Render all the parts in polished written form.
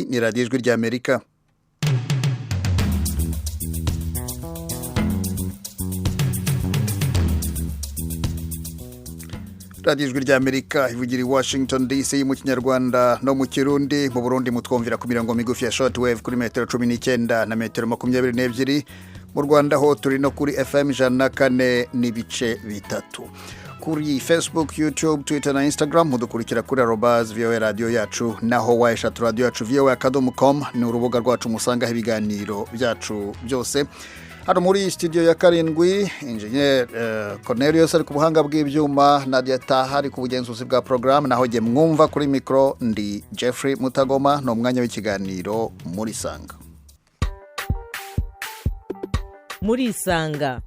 Iyi ni Radiyo Ijwi ry'Amerika. Radiyo Ijwi ry'Amerika ivugira i Washington DC mu Kinyarwanda no mu Kirundi. Mu Burundi mutwumvira ku mirongo migufi ya shortwave kuri metero 19 na metero 22. Mu Rwanda ho turi no kuri FM 104.3. Kuri Facebook, YouTube, Twitter na Instagram mudukurikira kuri @VOA radio yacu, naho wa radio yacu voa.com ni urubuga rwacu musangaho ibiganiro byacu byose. Hano muri studio ya 7 Engineer Cornelius ari ku buhanga bw'ibyuma, Nadia Taha ari ku bugenzuzi bwa program, naho jye mwumva kuri micro ndi Jeffrey Mutagoma. Ni umwanya w'ikiganiro Muri Sanga. Muri Isanga,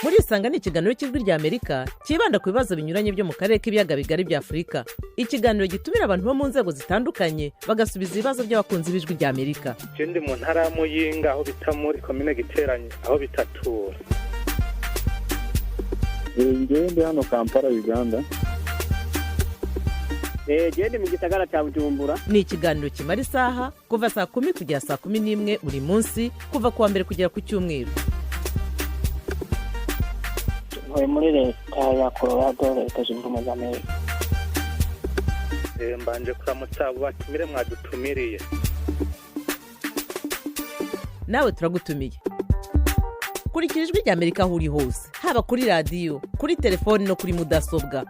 Muri Isanga ni ikiganiro cy'Ijwi ry'Amerika cyibanda ku bibazo binyuranye byo mu karere k'ibiyaga bigari bya Afurika. Ikiganiro gitumira abantu bo mu nzego zitandukanye, bagasubiza ibibazo by'abakunzi b'Ijwi ry'Amerika. Je ndi mu ntara ya Muyinga, aho bita muri komine Giteranye, aho bitatura. Ngewe ndi hano Kampala, Uganda. Gende mu gisagara cya Bujumbura. Ni ikiganiro kimara isaha, kuva saa 10 kugera saa 11 buri munsi, kuva ku wa mbere kugera ku cyumweru. Ntuye muri Leta ya Colorado, Leta Zunze Ubumwe za Amerika. Mbanje kuramutsa abo batumire mwadutumiriye. Nawe turagutumiye. Kurikira Ijwi ry'Amerika aho uri hose, haba kuri radiyo, kuri telefoni no kuri mudasobwa.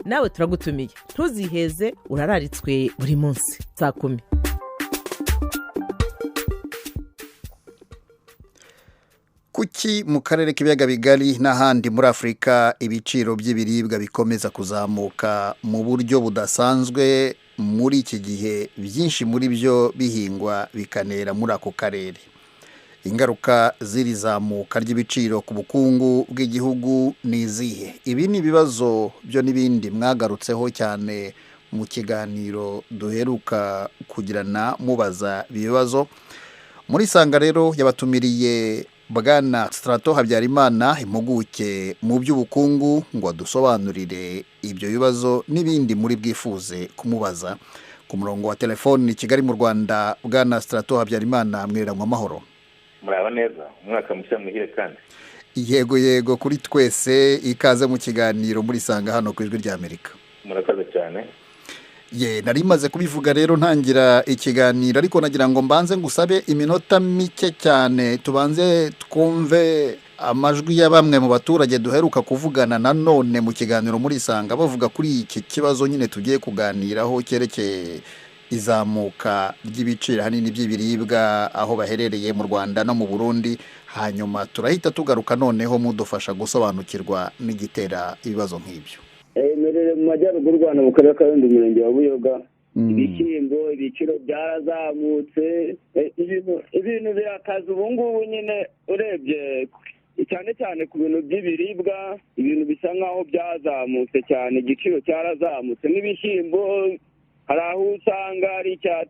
Nawe turagutumiye, ntuziheze, urararitswe buri munsi saa 10. Kuki mu karere k'ibiyaga bigari n'ahandi muri Afurika ibiciro by'ibiribwa bikomeza kuzamuka mu buryo budasanzwe muri iki gihe, byinshi muri byo bihingwa bikanera muri ako karere? Ingaruka z'iri zamuka ry'ibiciro ku bukungu bw'igihugu ni izihe? Ibi ni ibibazo byo n'ibindi mwagarutseho cyane mu kiganiro duheruka kugirana mubaza ibibazo. Muri Sanga rero yabatumiriye Bwana Strato Habyarimana, impuguke mu by'ubukungu, ngo adusobanurire ibyo bibazo n'ibindi muri bwifuze kumubaza. Ku murongo wa telefoni Kigali mu Rwanda, Bwana Strato Habyarimana, mwiriranywa amahoro? Muraba neza, umwaka mushya muhire kandi. Yego yego, kuri twese. Ikaze mu kiganiro Muri Sanga hano ku Ijwi ry'Amerika. Murakoze cyane. Ye, nari maze kubivuga rero ntangira ikiganiro, ariko nagira ngo mbanze ngusabe iminota mike cyane, tubanze twumve amajwi ya bamwe mu baturage duheruka kuvugana nanone mu kiganiro Muri Sanga, bavuga kuri iki kibazo nyine tugiye kuganiraho cyerekeye izamuka ry'ibiciro ahanini by'ibiribwa aho baherereye mu Rwanda no mu Burundi. Hanyuma turahita tugaruka noneho mudufasha gusobanukirwa n'igitera ibibazo nk'ibyo. Merere mu majyaruguru Rwanda, mu karere ka Rulindo, umurenge wa Buyoga. Ibishyimbo ibiciro byarazamutse, ibintu birakaze ubu ngubu nyine. Urebye cyane cyane ku bintu by'ibiribwa, ibintu bisa nk'aho byazamutse cyane, igiciro cyarazamutse. Nk'ibishyimbo hari aho usanga ari 5,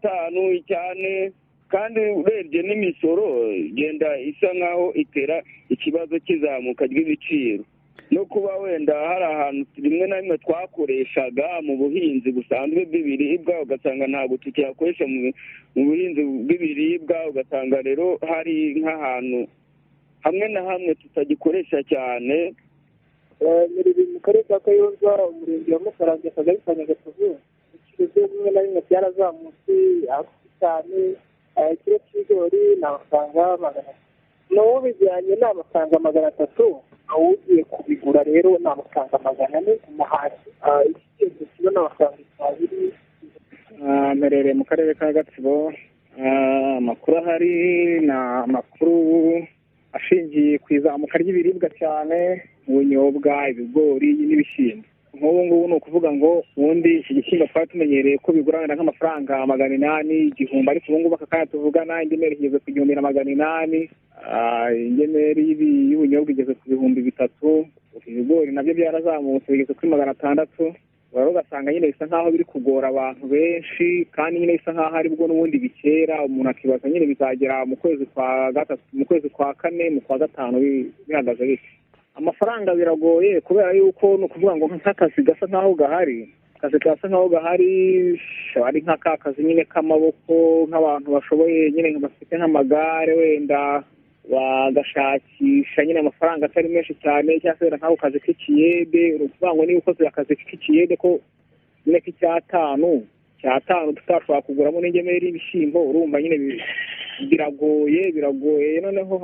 4, kandi urebye n'imisoro igenda isa nk'aho itera ikibazo cy'izamuka ry'ibiciro. No kuba wenda hari ahantu rimwe na rimwe twakoreshaga mu buhinzi busanzwe bw'ibiribwa, ugasanga ntabwo tukihakoresha mu buhinzi bw'ibiribwa, ugasanga rero hari nk'ahantu hamwe na hamwe tutagikoresha cyane. Mu karere ka Kayonza, umurenge wa Mukarange, akagari ka Nyagatovu, ibiciro bimwe na bimwe byarazamutse cyane. Ikiro cy'ibigori ni amafaranga 300, n'uwo bijyanye ni amafaranga 300, ugiye kubigura rero ni amafaranga 400 ku muhashyi. Ikigezi kibona amafaranga 2. Mperereye mu karere ka Gatsibo. Amakuru ahari ni amakuru ashingiye ku izamuka ry'ibiribwa cyane, ubunyobwa, ibigori n'ibishyimbo. Nk'ubu ngubu ni ukuvuga ngo ubundi iki gishyimbo twari tumenyereye ko bigura wenda nk'amafaranga 800, 1000, ariko ubu ngubu aka kanya tuvugana ingemeri igeze ku 1800, ingemeri y'ubunyobwa igeze ku 3000, ibigori nabyo byarazamutse bigeze kuri 600. Rero ugasanga nyine bisa nk'aho biri kugora abantu benshi, kandi nyine bisa nk'aho aribwo n'ubundi bikera. Umuntu akibaza nyine bizagera mu kwezi kwa gatatu, mu kwezi kwa kane, mu kwa gatanu bihagaze bite. Amafaranga biragoye kubera yuko ni ukuvuga ngo nk'akazi gasa nk'aho gahari. Akazi gasa nkaho gahari ari nka ka kazi nyine k'amaboko, nk'abantu bashoboye nyine bafite nk'amagare wenda bagashakisha nyine amafaranga atari menshi cyane, cyangwa se wenda nk'ako kazi k'ikiyede. Ni ukuvuga ngo niba ukoze akazi k'ikiyede ko nyine k'icyatanu cyatanu tutashobora kuguramo n'ingemeri y'ibishyimbo, urumva nyine biragoye. Noneho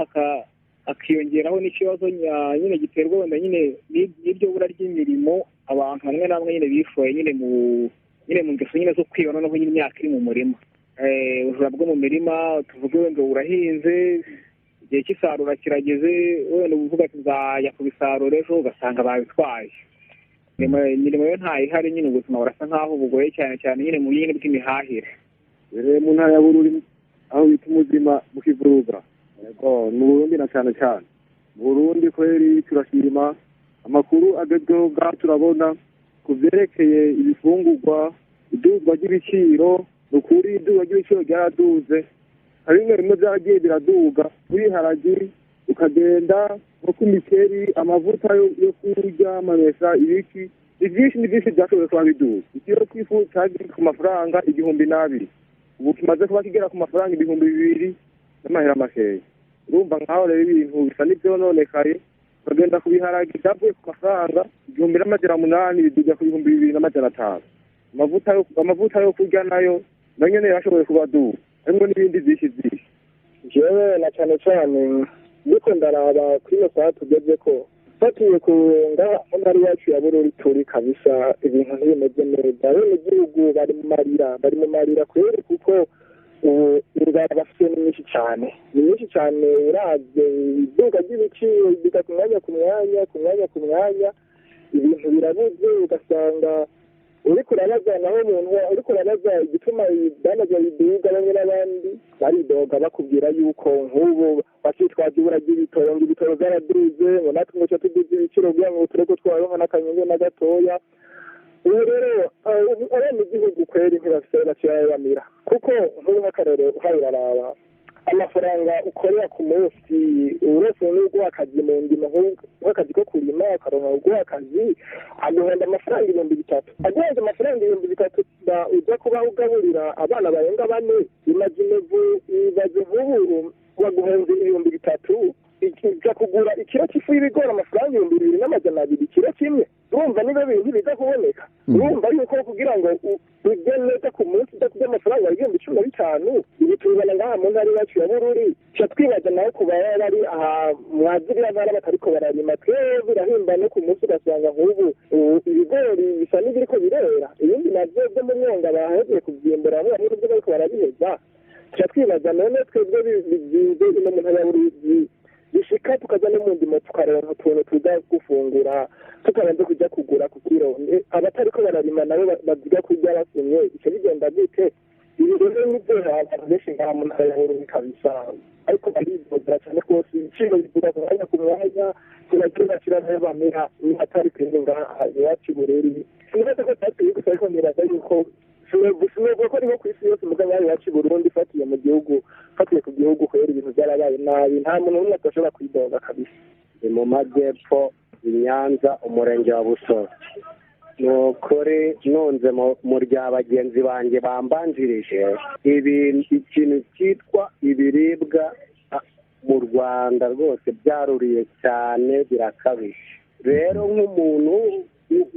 hakiyongeraho n'ikibazo nyine giterwa wenda nyine n'iryo bura ry'imirimo. Abantu bamwe na bamwe nyine bishoye nyine mu ngeso nyine zo kwiba, noneho nyine imyaka iri mu murima, ubujura bwo mu mirima. Tuvuge wenda urahinze, igihe cy'isarura kirageze, wenda uvuga ati nzajya kubisarura ejo, ugasanga babitwaye. Imirimo yo ntayihari nyine, ubuzima burasa nkaho bugoye cyane cyane nyine mu nyine bw'imihahire. Mu ntara ya Bururi aho bita Umuzima mu Kivuruga, mu Burundi na cyane cyane mu Burundi kweri turashima amakuru agezweho bwa turabona ku byerekeye ibifungurwa, iduzwa ry'ibiciro. Ni ukuri iduka ry'ibiciro ryaraduze, hari bimwe bimwe byaragiye biraduga, nk'ibiharagi ukagenda nko ku miceri, amavuta yo kurya, amamesa, ibiki, ni byinshi byashoboye kuba biduga. Ikiro cy'ifu cyagiye ku mafaranga 2000, ubu kimaze kuba kigera ku mafaranga 2000 n'amahera makeya. Urumva nkaho rero ibintu bisa n'ibyononekaye. Ukagenda ku biharagi byavuye ku mafaranga 1800 biduga ku 2500. Amavuta yo kurya nayo na nyene yashoboye kuba duga, harimo n'ibindi byinshi byinshi. Jewe na cyane cyane niko ndaraba kuri iyo saha tugeze ko fatiye ku ngaha mu ntara yacu ya Bururi turi kabisa, ibintu ntibimeze neza. Abenegihugu bari mu marira kweri, kuko ubu inzara bafite ni nyinshi cyane, uravye iduka ry'ibiciro biga ku mwanya ku mwanya, ibintu birabuze. Ugasanga uriko urabaza naho umuntu uriko urabaza igituma ibidandazwa biduga, bamwe n'abandi baridoga bakubwira yuko nk'ubu bakitwaza ibura ry'ibitoro, ngo ibitoro byaraduze, ngo natwe ngo tuduze ibiciro kugira ngo tureke twaronka n'akanyungu na gatoya. Ubu rero abenegihugu kweri ntibafise bamira, kuko nk'ubu nk'akarorero uhaye uraraba amafaranga ukorera ku munsi, uretse n'uguha akazi mu ndimo nk'akazi ko kurima, ukaronka uguha akazi aguhenda amafaranga 3000. Aguhenda amafaranga 3000 uja kuba ugaburira abana barenga 4. Imagine ibaze nk'ubu baguhenze 3000, uja kugura ikiro cy'ifu y'ibigori amafaranga 2200 ikiro kimwe. Urumva niba ibintu biza kuboneka, urumva yuko kugira ngo urye neza ku munsi udakurya amafaranga 15,000. Ibi tubibona ngaha mu ntara yacu ya Bururi. Tuca twibaza naho ku baba bari aha mwaziriya ntara batariko bararima, twebwe birahimba no ku munsi ugasanga nk'ubu ibigori bisa n'ibiriko birera, ibindi navyo byo mu mwonga bahevye kuvyimbura bamwe n'ibyo bariko barabiheza. Tuca twibaza none twebwe bizinze ino mu ntara ya Bururi bishika tukaja no mu ndimo tukaronka utuntu tuza gufungura tutabanze kujya kugura ku kiro. Abatariko bararima nabo baziga kurya basumye, ico bigenda gute? Ibi rero nivyo abantu benshi ngaha mu ntara ya Bururi kabisa, ariko baridodera cyane rwose. Ibiciro biduga ku mwanya ku mwanya, turagira bashira nayo bamera ni atari kweri ngaha iwacu i Bururi. Sinibaza ko cyateye gusa, ariko nibaza yuko sinovuga ko ariho ku isi yose, mugabo iwacu i Burundi fatiye mu gihugu, fatiye ku gihugu kubera ibintu byarabaye nabi, nta muntu n'umwe atashobora kwidoga kabisa. Ni mu majyepfo i Nyanza, umurenge wa Busoro. Ni ukuri nunze mu rya bagenzi banjye bambanjirije, ikintu cyitwa ibiribwa mu Rwanda rwose byaruriye cyane birakabije. Rero nk'umuntu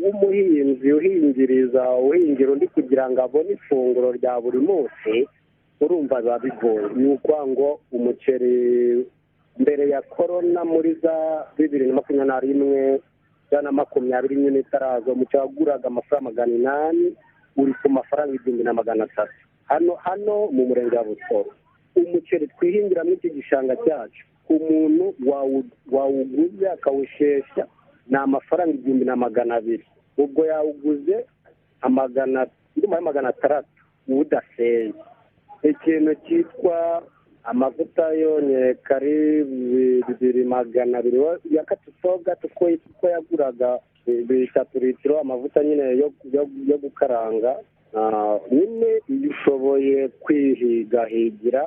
w'umuhinzi uhingiriza uhingira undi kugira ngo abone ifunguro rya buri munsi, urumva biba bigoye. Ni ukuvuga ngo umuceri mbere ya korona muri za 2021 na 2020 nyine itaraza, umuceri waguraga amafaranga 800 uri ku mafaranga 1300. Hano mu murenge wa Busoro umuceri twihingira muri iki gishanga cyacu, umuntu wawuguze akawushesha ni amafaranga 1200. Ubwo yawuguze 600 udaseye. Ikintu cyitwa amavuta yonye kari 2200 yakatusoga tuko yaguraga 3 litiro amavuta nyine yo gukaranga. Nyine iyo ushoboye kwihigahigira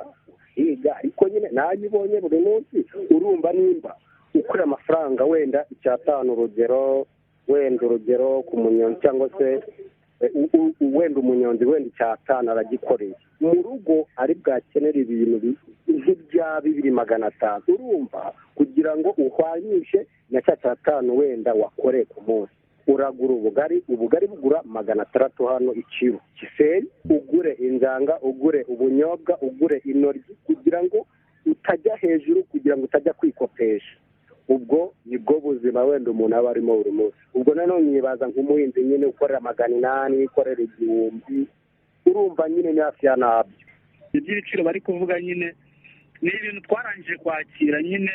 higa, ariko nyine nayo ubonye buri munsi urumva nimba ukora amafaranga wenda 5 urugero, wenda urugero ku munyonzi cyangwa se Wenda umunyonzi wenda 5 aragikoreye mu rugo, ari bwakenera ibintu nk'ibya 2,500. Urumva kugira ngo uhwanyishe na cya 5 wenda wakoreye ku munsi, uragura ubugari bugura 600 hano ikiro Gisenyi, ugure injanga, ugure ubunyobwa, ugure intoryi, kugira ngo utajya hejuru, kugira ngo utajya kwikopesha. Ubwo nibwo buzima wenda umuntu aba arimo buri munsi. Ubwo nanone nyibaza nk'umuhinzi nyine ukorera 800, ukorera 1000, urumva nyine ni hafi ya nabyo. Iby'ibiciro bari kuvuga nyine ni ibintu twarangije kwakira nyine,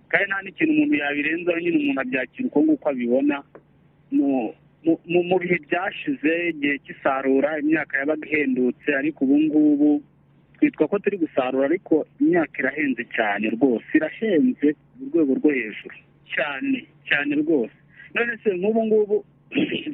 kandi nta n'ikintu umuntu yabirenzaho nyine, umuntu abyakira uko nguko abibona. Mu bihe byashize igihe cy'isarura imyaka yabaga ihendutse, ariko ubu ngubu twitwa ko turi gusarura, ariko imyaka irahenze cyane rwose, irahenze mu rwego rwo hejuru cyane cyane rwose. None se nk'ubu ngubu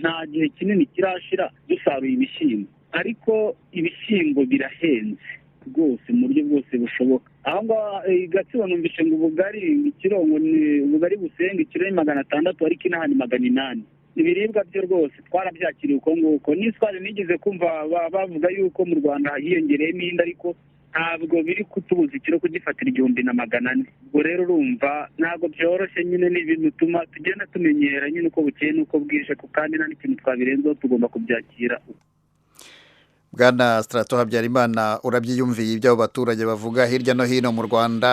nta gihe kinini kirashira dusaruye ibishyimbo, ariko ibishyimbo birahenze rwose mu buryo bwose bushoboka. Aho ngaho Gatsibo numvise ngo ubugari ikiro ngo ni ubugari busenga ikiro ni 600, ariko inaha ni 800. Ibiribwa byo rwose twarabyakiriye uko nguko. N'isukari nigeze kumva bavuga yuko mu Rwanda hiyongereyemo indi, ariko ntabwo biri kutubuza ikiro kugifatira 1400. Ubwo rero urumva ntabwo byoroshye nyine, ni ibintu tugenda tumenyera nyine uko bukeye n'uko bwije, kandi nta n'ikintu twabirenzaho, tugomba kubyakira. Bwana Strato Habyarimana, urabyiyumviye ibyo abo baturage bavuga hirya no hino mu Rwanda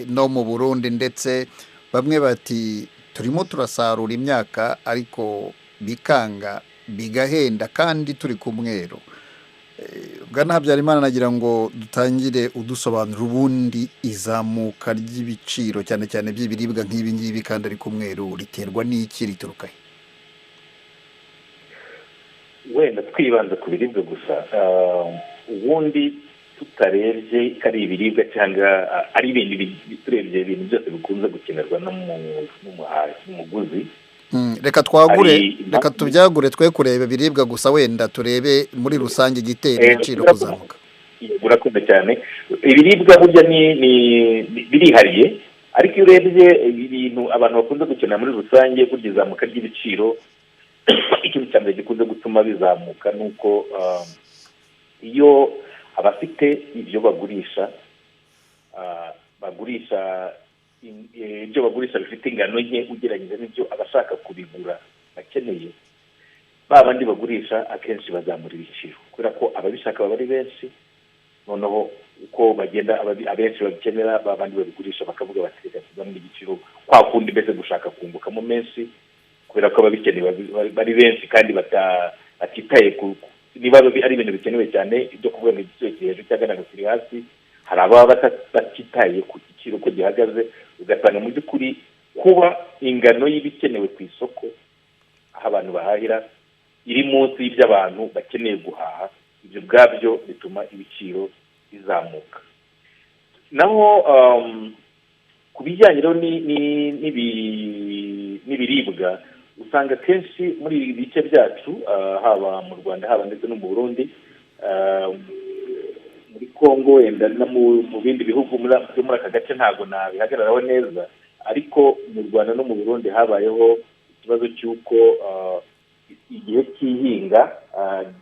no mu Burundi, ndetse bamwe bati turimo turasarura imyaka ariko bikanga bigahenda kandi turi ku mwero. Bwana Habyarimana, nagira ngo dutangire udusobanura ubundi izamuka ry'ibiciro cyane cyane by'ibiribwa nk'ibi ngibi kandi ari ku mwero riterwa n'iki, rituruka he? Wenda twibanze ku biribwa gusa, ubundi tutarebye ko ari ibiribwa cyangwa ari ibintu, turebye ibintu byose bikunze gukenerwa n'umuguzi. Reka twagure, reka tubyagure, twe kureba ibiribwa gusa, wenda turebe muri rusange igitera ibiciro kuzamuka. Urakoze cyane. Ibiribwa burya ni birihariye, ariko iyo urebye ibintu abantu bakunze gukenera muri rusange, burya izamuka ry'ibiciro, ikintu cya mbere gikunze gutuma bizamuka ni uko iyo abafite ibyo bagurisha ibyo bagurisha bifite ingano nke ugereranyije n'ibyo abashaka kubigura bakeneye, ba bandi bagurisha akenshi bazamura ibiciro kubera ko ababishaka baba ari benshi. Noneho uko bagenda abenshi babikenera, ba bandi babigurisha bakavuga bati reka tuzamure igiciro, kwa kundi mbese gushaka kungukamo menshi kubera ko ababikeneye bari benshi kandi batitaye ku niba ari ibintu bikenewe cyane. Ibyo kuvuga ngo igiciro kiri hejuru cyangwa ntabwo kiri hasi, hari ababa batitaye ku giciro uko gihagaze, ugasanga mu by'ukuri kuba ingano y'ibikenewe ku isoko aho abantu bahahira iri munsi y'iby'abantu bakeneye guhaha, ibyo ubwabyo bituma ibiciro bizamuka. Naho ku bijyanye rero n'ibiribwa, usanga kenshi muri ibi bice byacu, haba mu Rwanda haba ndetse no mu Burundi, muri Kongo wenda no mu bindi bihugu muri aka gace ntabwo nabihagararaho neza, ariko mu Rwanda no mu Burundi habayeho ikibazo cy'uko igihe cy'ihinga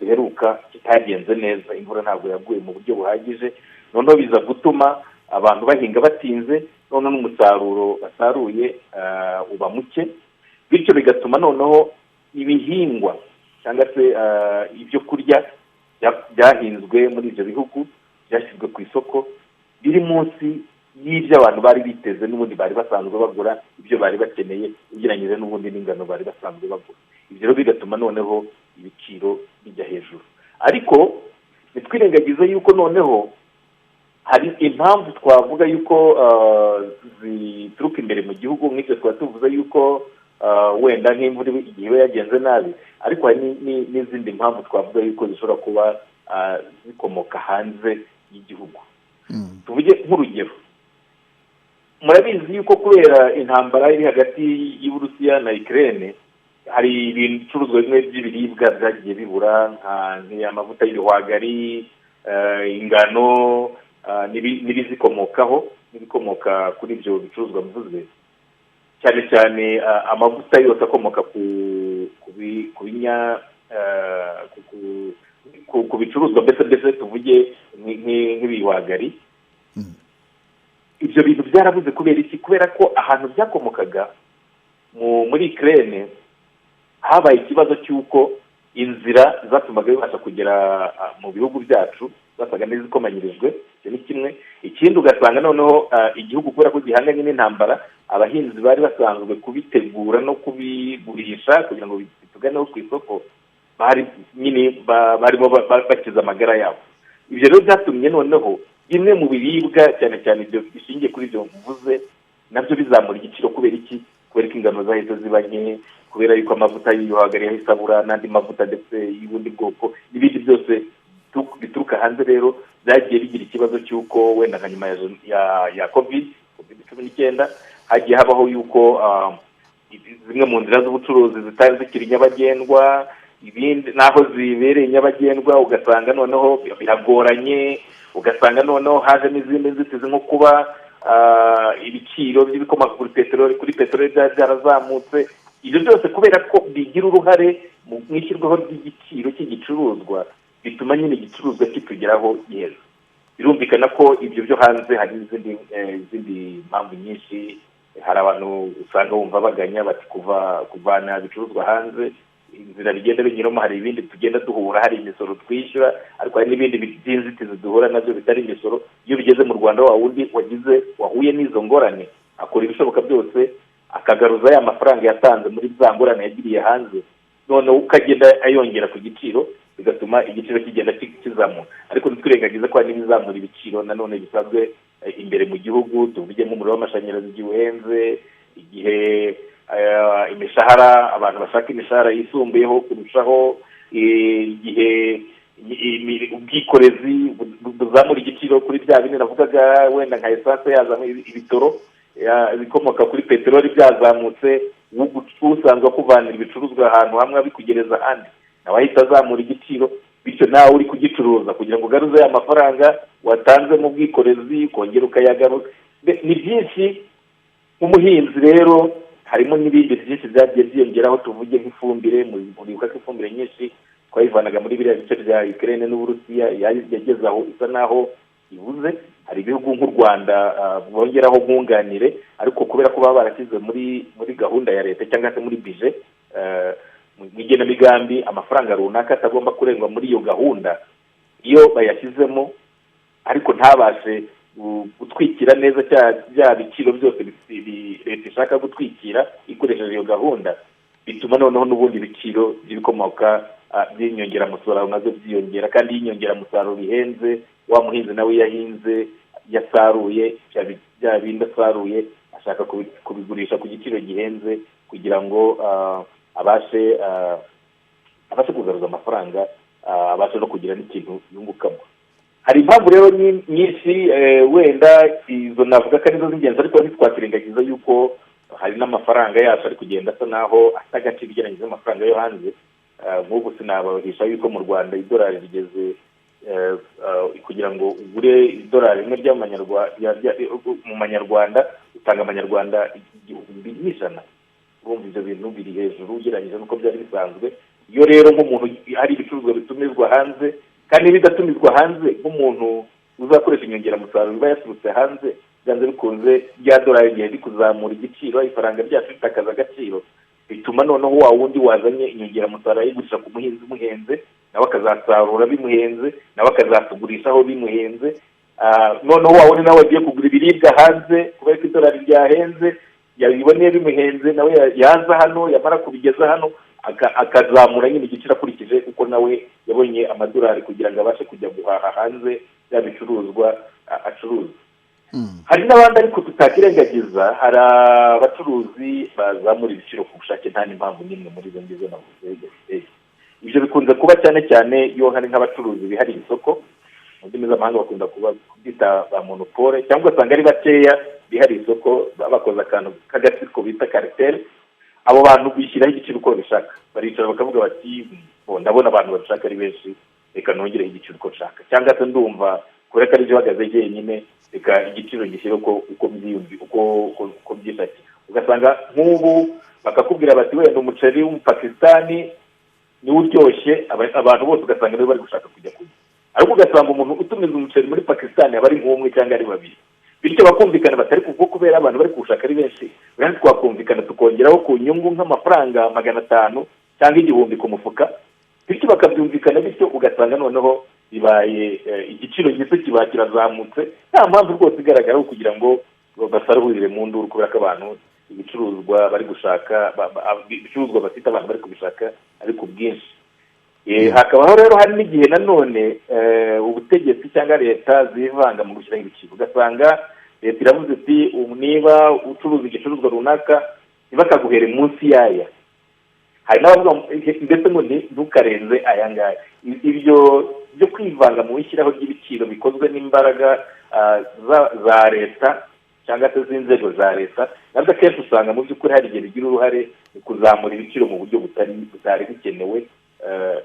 giheruka kitagenze neza, imvura ntabwo yaguye mu buryo buhagije, noneho biza gutuma abantu bahinga batinze, noneho n'umusaruro basaruye uba muke, bityo bigatuma noneho ibihingwa cyangwa se ibyo kurya byahinzwe muri ibyo bihugu byashyizwe ku isoko biri munsi y'ibyo abantu bari biteze n'ubundi bari basanzwe bagura, ibyo bari bakeneye ugereranyije n'ubundi n'ingano bari basanzwe bagura. Ibyo rero bigatuma noneho ibiciro bijya hejuru. Ariko ntitwirengagize yuko noneho hari impamvu twavuga yuko zituruka imbere mu gihugu, nk'ibyo twaba tuvuze yuko wenda nk'imvura igihe iba yagenze nabi, ariko hari n'izindi mpamvu twavuga yuko zishobora kuba zikomoka hanze y'igihugu. Tuvuge nk'urugero, murabizi yuko kubera intambara iri hagati y'Uburusiya na Ukraine, hari ibicuruzwa bimwe by'ibiribwa byagiye bibura, nk'amavuta y'ibihwagari, ingano n'ibizikomokaho, n'ibikomoka kuri ibyo bicuruzwa mvuze, cyane cyane amavuta yose akomoka ku ku bicuruzwa, mbese tuvuge nk'ibihwagari. Ibyo bintu byarabuze kubera iki? Kubera ko ahantu byakomokaga muri Ukraine habaye ikibazo cy'uko inzira zatumaga bibasha kugera mu bihugu byacu zasaga n'izikomanyirijwe. Icyo ni kimwe. Ikindi, ugasanga noneho igihugu, kubera ko gihanganye n'intambara, abahinzi bari basanzwe kubitegura no kubigurisha kugira ngo bituganeho ku isoko bari nyine barimo bakiza amagara yabo. Ibyo rero byatumye noneho bimwe mu biribwa, cyane cyane ibyo bishingiye kuri ibyo mvuze, nabyo bizamura igiciro. Kubera iki? Kubera ko ingano zahise ziba nke, kubera yuko amavuta y'ibihwagari yahise abura, n'andi mavuta ndetse y'ubundi bwoko n'ibindi byose bituruka hanze. Rero byagiye bigira ikibazo cy'uko wenda nka nyuma ya COVID-19 hagiye habaho yuko zimwe mu nzira z'ubucuruzi zitari zikiri nyabagendwa, ibindi naho zibereye nyabagendwa ugasanga noneho biragoranye, ugasanga noneho hajemo izindi nzitizi nko kuba ibiciro by'ibikomoka kuri peteroli byarazamutse. Ibyo byose, kubera ko bigira uruhare mu ishyirwaho ry'igiciro cy'igicuruzwa, bituma nyine igicuruzwa kitugeraho giheza. Birumvikana ko ibyo byo hanze hari n'izindi mpamvu nyinshi. Hari abantu usanga bumva baganya bati kuvana ibicuruzwa hanze, inzira bigenda binyuramo, hari ibindi tugenda duhura, hari imisoro twishyura, ariko hari n'ibindi by'inzitizi duhura nabyo bitari imisoro. Iyo bigeze mu Rwanda, wa wundi wagize wahuye n'izo ngorane akora ibishoboka byose akagaruza ya mafaranga yatanze muri za ngorane yagiriye hanze, noneho ukagenda ayongera ku giciro, bigatuma igiciro kigenda kizamuka. Ariko ntitwirengagize ko hari n'ibizamura ibiciro nanone bisanzwe imbere mu gihugu, tuvuge nk'umuriro w'amashanyarazi igihe uhenze, igihe imishahara, abantu bashaka imishahara yisumbuyeho kurushaho, igihe ubwikorezi buzamura igiciro kuri bya bindi navugaga, wenda nka essence yazamuye, ibitoro, ibikomoka kuri peteroli byazamutse, usanzwe akuvanira ibicuruzwa ahantu hamwe abikugereza ahandi nawe ahita azamura igiciro. Bityo nawe uri kugicuruza, kugira ngo ugaruze ya mafaranga watanze mu bwikorezi, ukongera ukayagaruza. Ni byinshi. Nk'umuhinzi rero harimo n'ibindi byinshi byagiye byiyongeraho, tuvuge nk'ifumbire. Muribuka ko ifumbire nyinshi twayivanaga muri biriya bice bya Ukraine n'Uburusiya, yageze aho isa naho ibuze. Hari ibihugu nk'u Rwanda bongeraho nkunganire, ariko kubera ko baba barashyize muri gahunda ya leta cyangwa se muri budget, mu igenamigambi, amafaranga runaka atagomba kurengwa muri iyo gahunda, iyo bayashyizemo ariko ntabashe gutwikira neza bya biciro byose leta ishaka gutwikira ikoresheje iyo gahunda, bituma noneho n'ubundi ibiciro by'ibikomoka by'inyongeramusaruro nazo byiyongera. Kandi iyo inyongeramusaruro ihenze, wa muhinzi nawe yahinze, yasaruye bya bindi asaruye, ashaka kubigurisha ku giciro gihenze kugira ngo abashe kugaruza amafaranga, abashe no kugira n'ikintu yungukamo. Hari impamvu rero nyinshi, wenda izo navuga ko arizo z'ingenzi, ariko ntitwakwirengagiza yuko hari n'amafaranga yacu ari kugenda asa naho ata agaciro ugereranyije n'amafaranga yo hanze. Nk'ubu sinabahisha yuko mu Rwanda idolari rigeze, kugira ngo ugure idolari rimwe mu manyarwanda utanga amanyarwanda 1,100. Urumva ibyo bintu biri hejuru ugereranyije n'uko byari bisanzwe. Iyo rero nk'umuntu hari ibicuruzwa bitumizwa hanze, kandi bidatumizwa hanze, nk'umuntu uzakoresha inyongeramusaruro iba yaturutse hanze, byanze bikunze rya dolari igihe rikuzamura igiciro, ifaranga ryacu ritakaza agaciro, bituma noneho wa wundi wazanye inyongeramusaruro ayigurisha ku muhinzi imuhenze, nawe akazasarura bimuhenze, nawe akazatugurishaho bimuhenze. Noneho wa wundi nawe agiye kugura ibiribwa hanze, kubera ko idolari ryahenze, yabiboneye bimuhenze, nawe yaza hano, yamara kubigeza hano akazamura nyine igiciro akurikije uko nawe yabonye amadolari kugira ngo abashe kujya guhaha hanze bya bicuruzwa acuruza. Hari n'abandi ariko tutakirengagiza, hari abacuruzi bazamura ibiciro ku bushake nta n'impamvu n'imwe muri izo ngizo navuze. Ibyo bikunze kuba cyane cyane iyo hari nk'abacuruzi bihariye isoko, mu ndimi z'amahanga bakunda kubyita ba monopole, cyangwa ugasanga ari bakeya bihariye isoko bakoze akantu k'agatsiko bita cartel. Abo bantu bishyiraho igiciro uko babishaka, baricara bakavuga bati ndabona abantu babishaka ari benshi, reka nongereho igiciro uko nshaka, cyangwa se ndumva kubera ko aribyo uhagaze jyenyine, reka igiciro gishyire uko mbyiyumvi, uko byishakiye. Ugasanga nk'ubu bakakubwira bati wenda umuceri w'umupakistani niwo uryoshye, abantu bose ugasanga nibo bari gushaka kujya kurya. Ariko ugasanga umuntu utumiza umuceri muri Pakistan aba ari nk'umwe cyangwa ari babiri, bityo bakumvikana batari kuko kubera abantu bari kuwushaka ari benshi, kandi twakumvikana tukongeraho ku nyungu nk'amafaranga 500 cyangwa 1000 ku mufuka, bityo bakabyumvikana, bityo ugasanga noneho bibaye igiciro gito kiba kirazamutse nta mpamvu rwose igaragara kugira ngo basaruhurire mu nduru, kubera ko abantu ibicuruzwa bari gushaka, ibicuruzwa bafite abantu bari kubishaka ari ku bwinshi. Hakabaho rero hari n'igihe nanone ubutegetsi cyangwa leta zivanga mu gushyiraho ibiciro, ugasanga leta iravuze iti niba ucuruza igicuruzwa runaka ntibakaguhere munsi yaya, hari n'abavuga ndetse ngo ntukarenze aya ngaya. Ibyo byo kwivanga mu ishyiraho ry'ibiciro bikozwe n'imbaraga za leta cyangwa se z'inzego za leta, nabwo akenshi usanga mu by'ukuri hari igihe bigira uruhare mu kuzamura ibiciro mu buryo butari bukenewe.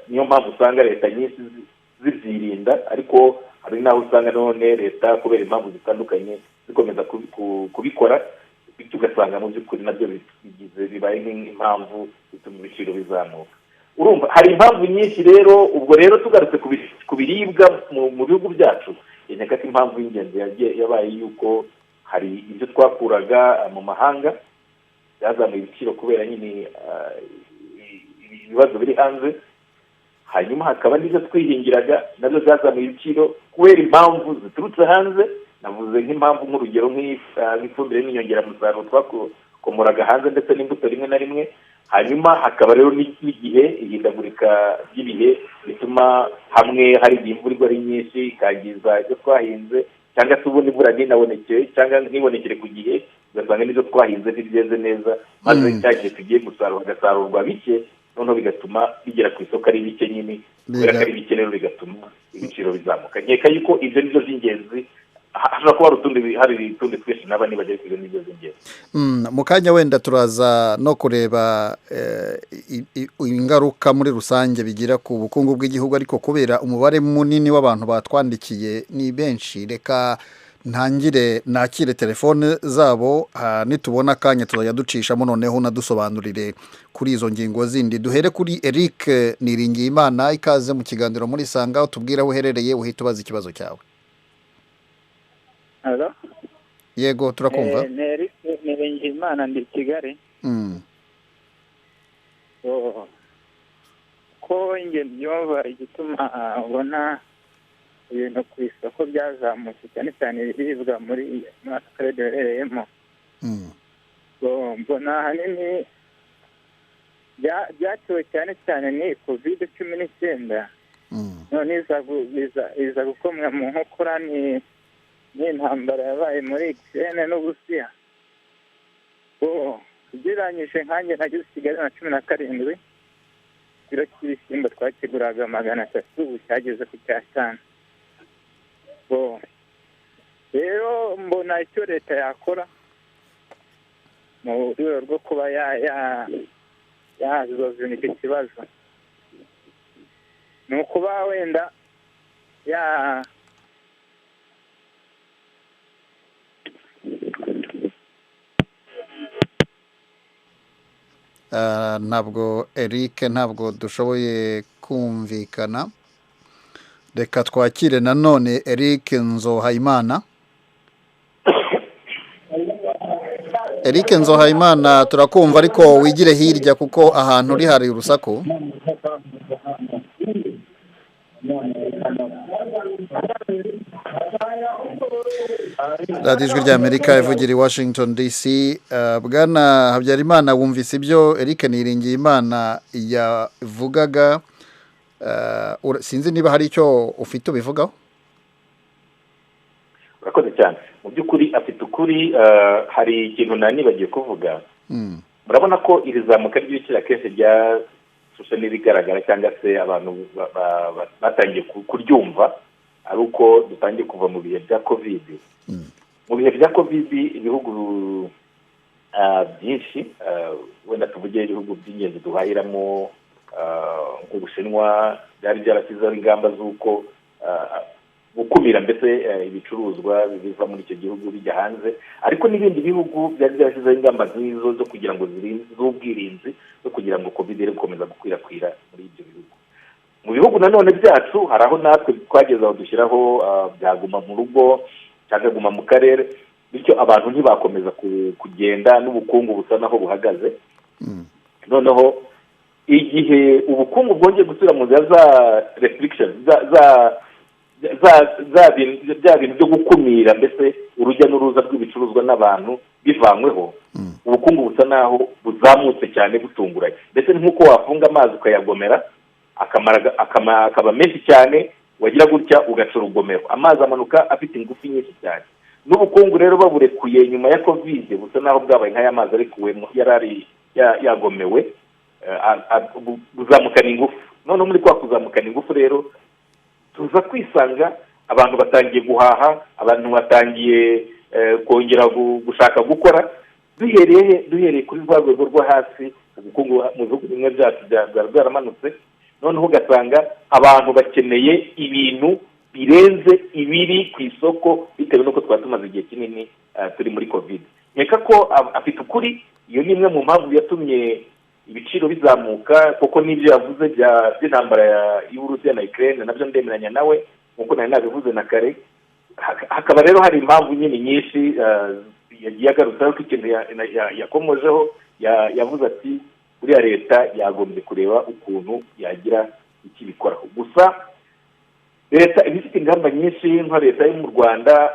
Niyo mpamvu usanga leta nyinshi zibyirinda, ariko hari n'aho usanga none leta kubera impamvu zitandukanye zikomeza kubikora, bityo ugasanga mu by'ukuri nabyo bigize bibaye nk'impamvu bituma ibiciro bizamuka. Urumva hari impamvu nyinshi rero. Ubwo rero tugarutse ku biribwa mu bihugu byacu, nkeka ko impamvu y'ingenzi yabaye yuko hari ibyo twakuraga mu mahanga byazamuye ibiciro kubera nyine ibibazo biri hanze, hanyuma hakaba n'ibyo twihingiraga nabyo byazamuye ibiciro kubera impamvu ziturutse hanze. Navuze nk'impamvu nk'urugero nk'ifumbire n'inyongeramusaruro twakomoraga hanze ndetse n'imbuto rimwe na rimwe. Hanyuma hakaba rero n'igihe ihindagurika ry'ibihe bituma hamwe hari igihe imvura igwa ari nyinshi ikangiza ibyo twahinze, cyangwa se ubundi imvura ntinaboneke cyangwa ntibonekere ku gihe, ugasanga n'ibyo twahinze ntibyeze neza, maze cya gihe tugiye gusarura hagasarurwa bike, noneho bigatuma bigera ku isoko ari bike nyine, kubera ko ari bike rero bigatuma ibiciro bizamuka. Nkeka yuko ibyo ni byo by'ingenzi, hashobora kuba hari utundi twinshi naba nibagere ku ibyo ni byo by'ingenzi. Mu kanya wenda turaza no kureba ingaruka muri rusange bigira ku bukungu bw'igihugu, ariko kubera umubare munini w'abantu batwandikiye ni benshi, reka ntangire nakire telefone zabo, nitubona akanya tuzajya ducishamo noneho unadusobanurire kuri izo ngingo zindi. Duhere kuri Eric Niringiyimana, ikaze mu kiganiro muri Sanga, utubwire aho uherereye uhita ubaza ikibazo cyawe. Hello? Yego turakumva. Ni Eric Niringiyimana, ndi Kigali. Ko inge byumva igituma ubona ibintu ku isoko byazamutse cyane cyane ibiribwa muri aka karere duherereyemo, mbona ahanini byatewe cyane cyane ni COVID-19, none iza gukomwa mu nkokora n'intambara yabaye muri Ukraine n'Uburusiya. Ugereranyije nkanjye nageze i Kigali na 17, ikiro cy'ibishyimbo twakiguraga 300 ubu cyageze ku 500. Rero mbona icyo leta yakora mu rwego rwo kuba yazozuna icyo kibazo ni ukuba wenda ntabwo Eric ntabwo dushoboye kumvikana. Reka twakire nanone Eric Nzohayimana. Eric Nzohayimana turakumva, ariko wigire hirya kuko ahantu uri hari urusaku. Radiyo Ijwi ry'Amerika ivugira i Washington DC. Bwana Habyarimana, wumvise ibyo Eric Niringiyimana yavugaga, sinzi niba hari icyo ufite ubivugaho. Urakoze cyane. Mu by'ukuri afite ukuri. Hari ikintu nanibagiye kuvuga. Murabona ko iri zamuka ry'ibiciro akenshi ryashushe n'ibigaragara cyangwa se abantu batangiye kuryumva ari uko dutangiye kuva mu bihe bya COVID. Mu bihe bya COVID ibihugu byinshi, wenda tuvuge ibihugu by'ingenzi duhahiramo nk'Ubushinwa, byari byarashyizeho ingamba z'uko gukumira mbese ibicuruzwa biva muri icyo gihugu bijya hanze, ariko n'ibindi bihugu byari byarashyizeho ingamba nk'izo zo kugira ngo z'ubwirinzi zo kugira ngo COVID iri gukomeza gukwirakwira muri ibyo bihugu. Mu bihugu nanone byacu hari aho natwe twageze aho dushyiraho byaguma mu rugo cyangwa guma mu karere, bityo abantu ntibakomeza kugenda n'ubukungu busa naho buhagaze. Noneho igihe ubukungu bwongeye gusubira mu nzira za restriction, za bya bintu byo gukumira, mbese urujya n'uruza rw'ibicuruzwa n'abantu bivanyweho, ubukungu busa naho buzamutse cyane butunguranye. Mbese ni nk'uko wafunga amazi ukayagomera akaba menshi cyane, wagira gutya ugaca urugomero, amazi amanuka afite ingufu nyinshi cyane. N'ubukungu rero baburekuye nyuma ya Covid busa naho bwabaye nk'aya mazi arekuwemo yarari yagomewe, buzamukana ingufu. Noneho muri kwa kuzamukana ingufu rero tuza kwisanga abantu batangiye guhaha, abantu batangiye kongera gushaka gukora. Duhereye kuri rwa rwego rwo hasi, ubukungu mu bihugu bimwe byacu byari byaramanutse. Noneho ugasanga abantu bakeneye ibintu birenze ibiri ku isoko bitewe n'uko twari tumaze igihe kinini turi muri Covid. Nkeka ko afite ukuri, iyo ni imwe mu mpamvu yatumye ibiciro bizamuka, kuko n'ibyo yavuze by'intambara y'Uburusiya na Ukraine nabyo ndemeranya nawe nk'uko nari nabivuze na kare. Hakaba rero hari impamvu nyine nyinshi yagiye agarutsaho ko ikintu yakomojeho, yavuze ati buriya leta yagombye kureba ukuntu yagira ikibikoraho. Gusa leta iba ifite ingamba nyinshi, nka leta yo mu Rwanda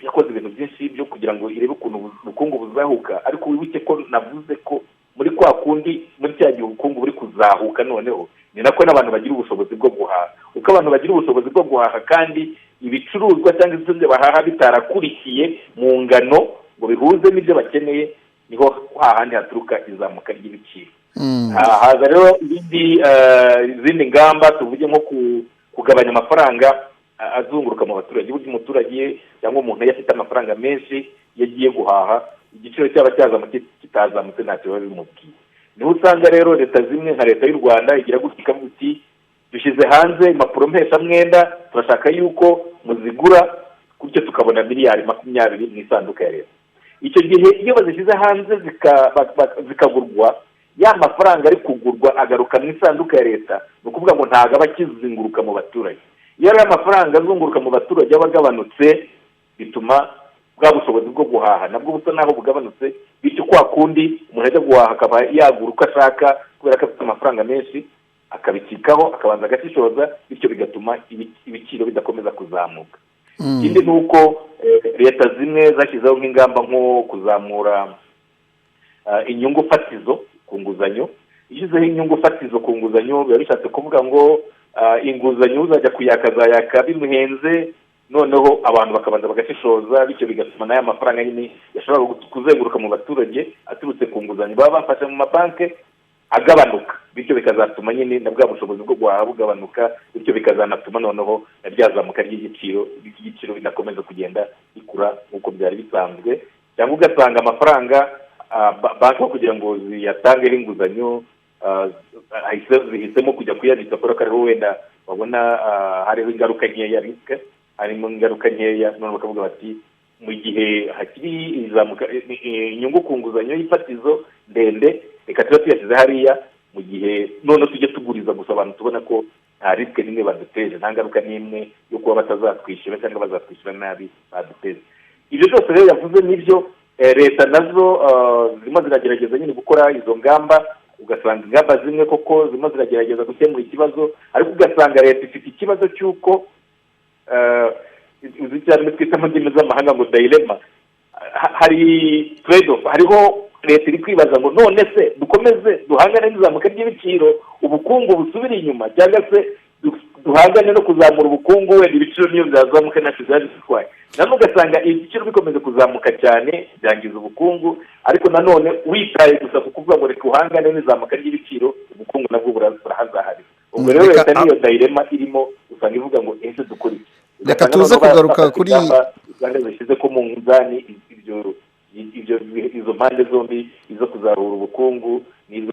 yakoze ibintu byinshi byo kugira ngo irebe ukuntu ubukungu buzahuka. Ariko wibuke ko navuze ko muri kwa kundi muri cya gihe ubukungu buri kuzahuka, noneho ni nako n'abantu bagira ubushobozi bwo guhaha. Uko abantu bagira ubushobozi bwo guhaha kandi ibicuruzwa cyangwa ibyo bahaha bitarakurikiye mu ngano ngo bihuze n'ibyo bakeneye, niho hahandi haturuka izamuka ry'ibiciro. Haza rero izindi ngamba, tuvuge nko kugabanya amafaranga azunguruka mu baturage. Burya umuturage cyangwa umuntu iyo afite amafaranga menshi yagiye guhaha, igiciro cyaba cyazamutse kitazamutse ntacyo biba bimubwiye. Niho usanga rero leta zimwe nka leta y'u Rwanda igira gutya ikavuga iti dushyize hanze impapuro mpeshamwenda, turashaka yuko muzigura, gutyo tukabona miliyari 20 mu isanduka ya leta. Icyo gihe iyo bazishyize hanze zikagurwa, ya mafaranga ari kugurwa agaruka mu isanduka ya leta, ni ukuvuga ngo ntabwo aba akizenguruka mu baturage. Iyo ari amafaranga azunguruka mu baturage aba agabanutse, bituma bwa bushobozi bwo guhaha nabwo busa naho bugabanutse, bityo kwa kundi umuntu ajya guhaha akaba yagura uko ashaka kubera ko afite amafaranga menshi, akabikikaho akabanza agashishoza, bityo bigatuma ibiciro bidakomeza kuzamuka. Ikindi ni uko leta zimwe zashyizeho nk'ingamba nko kuzamura inyungu fatizo ku nguzanyo. Ishyizeho inyungu fatizo ku nguzanyo biba bishatse kuvuga ngo inguzanyo uzajya kuyaka azayaka bimuhenze, noneho abantu bakabanza bagashishoza, bityo bigatuma n'aya mafaranga nyine yashobora kuzenguruka mu baturage aturutse ku nguzanyo baba bafashe mu mabanki agabanuka, bityo bikazatuma nyine na bwa bushobozi bwo guhaha bugabanuka, bityo bikazanatuma noneho na ryazamuka ry'igiciro bidakomeza kugenda bikura nk'uko byari bisanzwe. Cyangwa ugasanga amafaranga banki kugira ngo ziyatangeho inguzanyo zihisemo kujya kuyabitsa kubera ko ariho wenda babona hariho ingaruka nkeya, risike harimo ingaruka nkeya, none bakavuga bati mu gihe hakiri izamuka inyungu ku nguzanyo y'ifatizo ndende, reka tuba tuyashyize hariya, mu gihe none tujye tuguriza gusa abantu tubona ko nta risike n'imwe baduteje, nta ngaruka n'imwe yo kuba batazatwishyura cyangwa bazatwishyura nabi baduteje. Ibyo byose rero yavuze nibyo. Leta nazo zirimo ziragerageza nyine gukora izo ngamba, ugasanga ingamba zimwe koko zirimo ziragerageza gukemura ikibazo, ariko ugasanga leta ifite ikibazo cy'uko uzi cyane twita mu ndimi z'amahanga ngo dilemma, hari trade off. Hariho leta iri kwibaza ngo none se dukomeze duhangane n'izamuka ry'ibiciro ubukungu busubire inyuma, cyangwa se duhangane no kuzamura ubukungu wenda ibiciro niyo byazamuka ntacyo byari bitwaye. Nanone ugasanga ibiciro bikomeza kuzamuka cyane byangiza ubukungu, ariko nanone witaye gusa ku kuvuga ngo reka uhangane n'izamuka ry'ibiciro, ubukungu nabwo burahazaharira. Ubwo rero leta niyo dilemma irimo, usanga ivuga ngo ese dukora iki. Reka tuze kugaruka kuri usanga zishyize ko mu nzani ibyo izo mpande zombi, Izo kuzahura ubukungu n'izo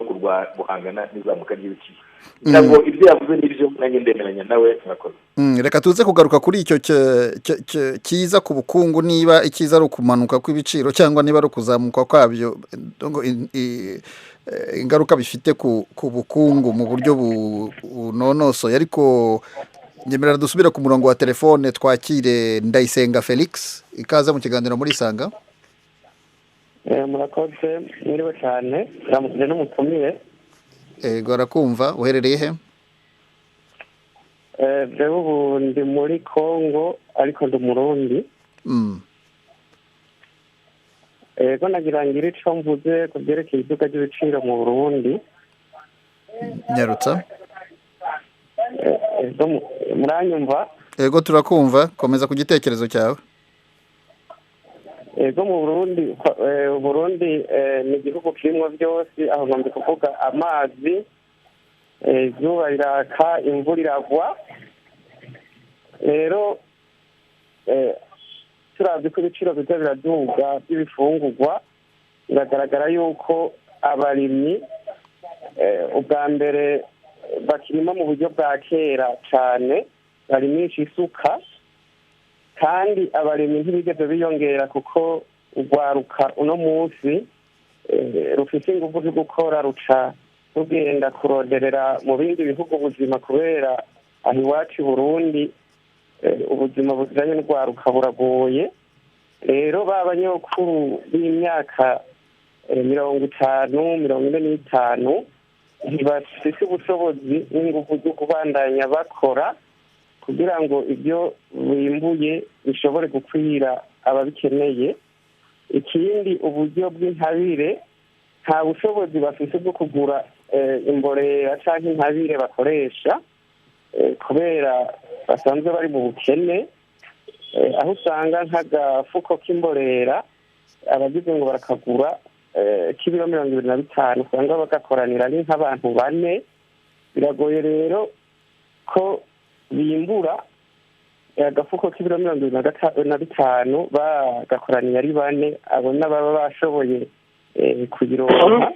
guhangana n'izamuka ry'ibiciro. Ntabwo ibyo yavuze n'ibyo nanjye ndemeranya nawe. Murakoze. Reka tuze kugaruka kuri icyo cyiza ku bukungu, niba icyiza ari ukumanuka kw'ibiciro cyangwa niba ari ukuzamuka kwabyo, ingaruka bifite ku bukungu mu buryo bunonosoye. Ariko nyemerera dusubire ku murongo wa telefone twakire Ndayisenga Felix. Ikaze mu kiganiro muri Isanga. Murakoze, mwiriwe cyane, ramukije n'umutumire. Ego, arakumva. Uherereye he? Jewe ubu ndi muri Kongo, ariko ndi Umurundi. Ego, nagira ngire ico mvuze ku byerekeye iduka ry'ibiciro mu Burundi. Nyarutsa. Ego, muranyumva? Ego, turakumva, komeza ku gitekerezo cyawe. Ego, mu Burundi, Burundi ni igihugu kirimwo byose. Aho ngomba kuvuga amazi, izuba riraka, imvura iragwa. Rero turavye ko ibiciro biza biraduga by'ibifungurwa, biragaragara yuko abarimyi ubwa mbere bakirima mu buryo bwa kera cane, barimisha isuka, kandi abarimyi ntibigeze biyongera, kuko urwaruka uno munsi rufise ingufu zo gukora ruca rugenda kuronderera mu bindi bihugu ubuzima, kubera aho iwacu i Burundi ubuzima bujanye n'urwaruka buragoye. Rero ba banyokuru b'imyaka 50, 45 ntibafise ubushobozi n'ingufu zo kubandanya bakora kugira ngo ibyo bimbuye bishobore gukwira ababikeneye. Ikindi, uburyo bw'intabire, nta bushobozi bafise bwo kugura imborera canke intabire bakoresha, kubera basanzwe bari mu bukene, aho usanga nk'agafuko k'imborera abagize ngo barakagura k'ibiro 25, usanga bagakoranira ari nk'abantu 4. Biragoye rero ko bimbura agafuko k'ibiro 25 bagakoraniye ari 4, abona baba bashoboye kuyironka.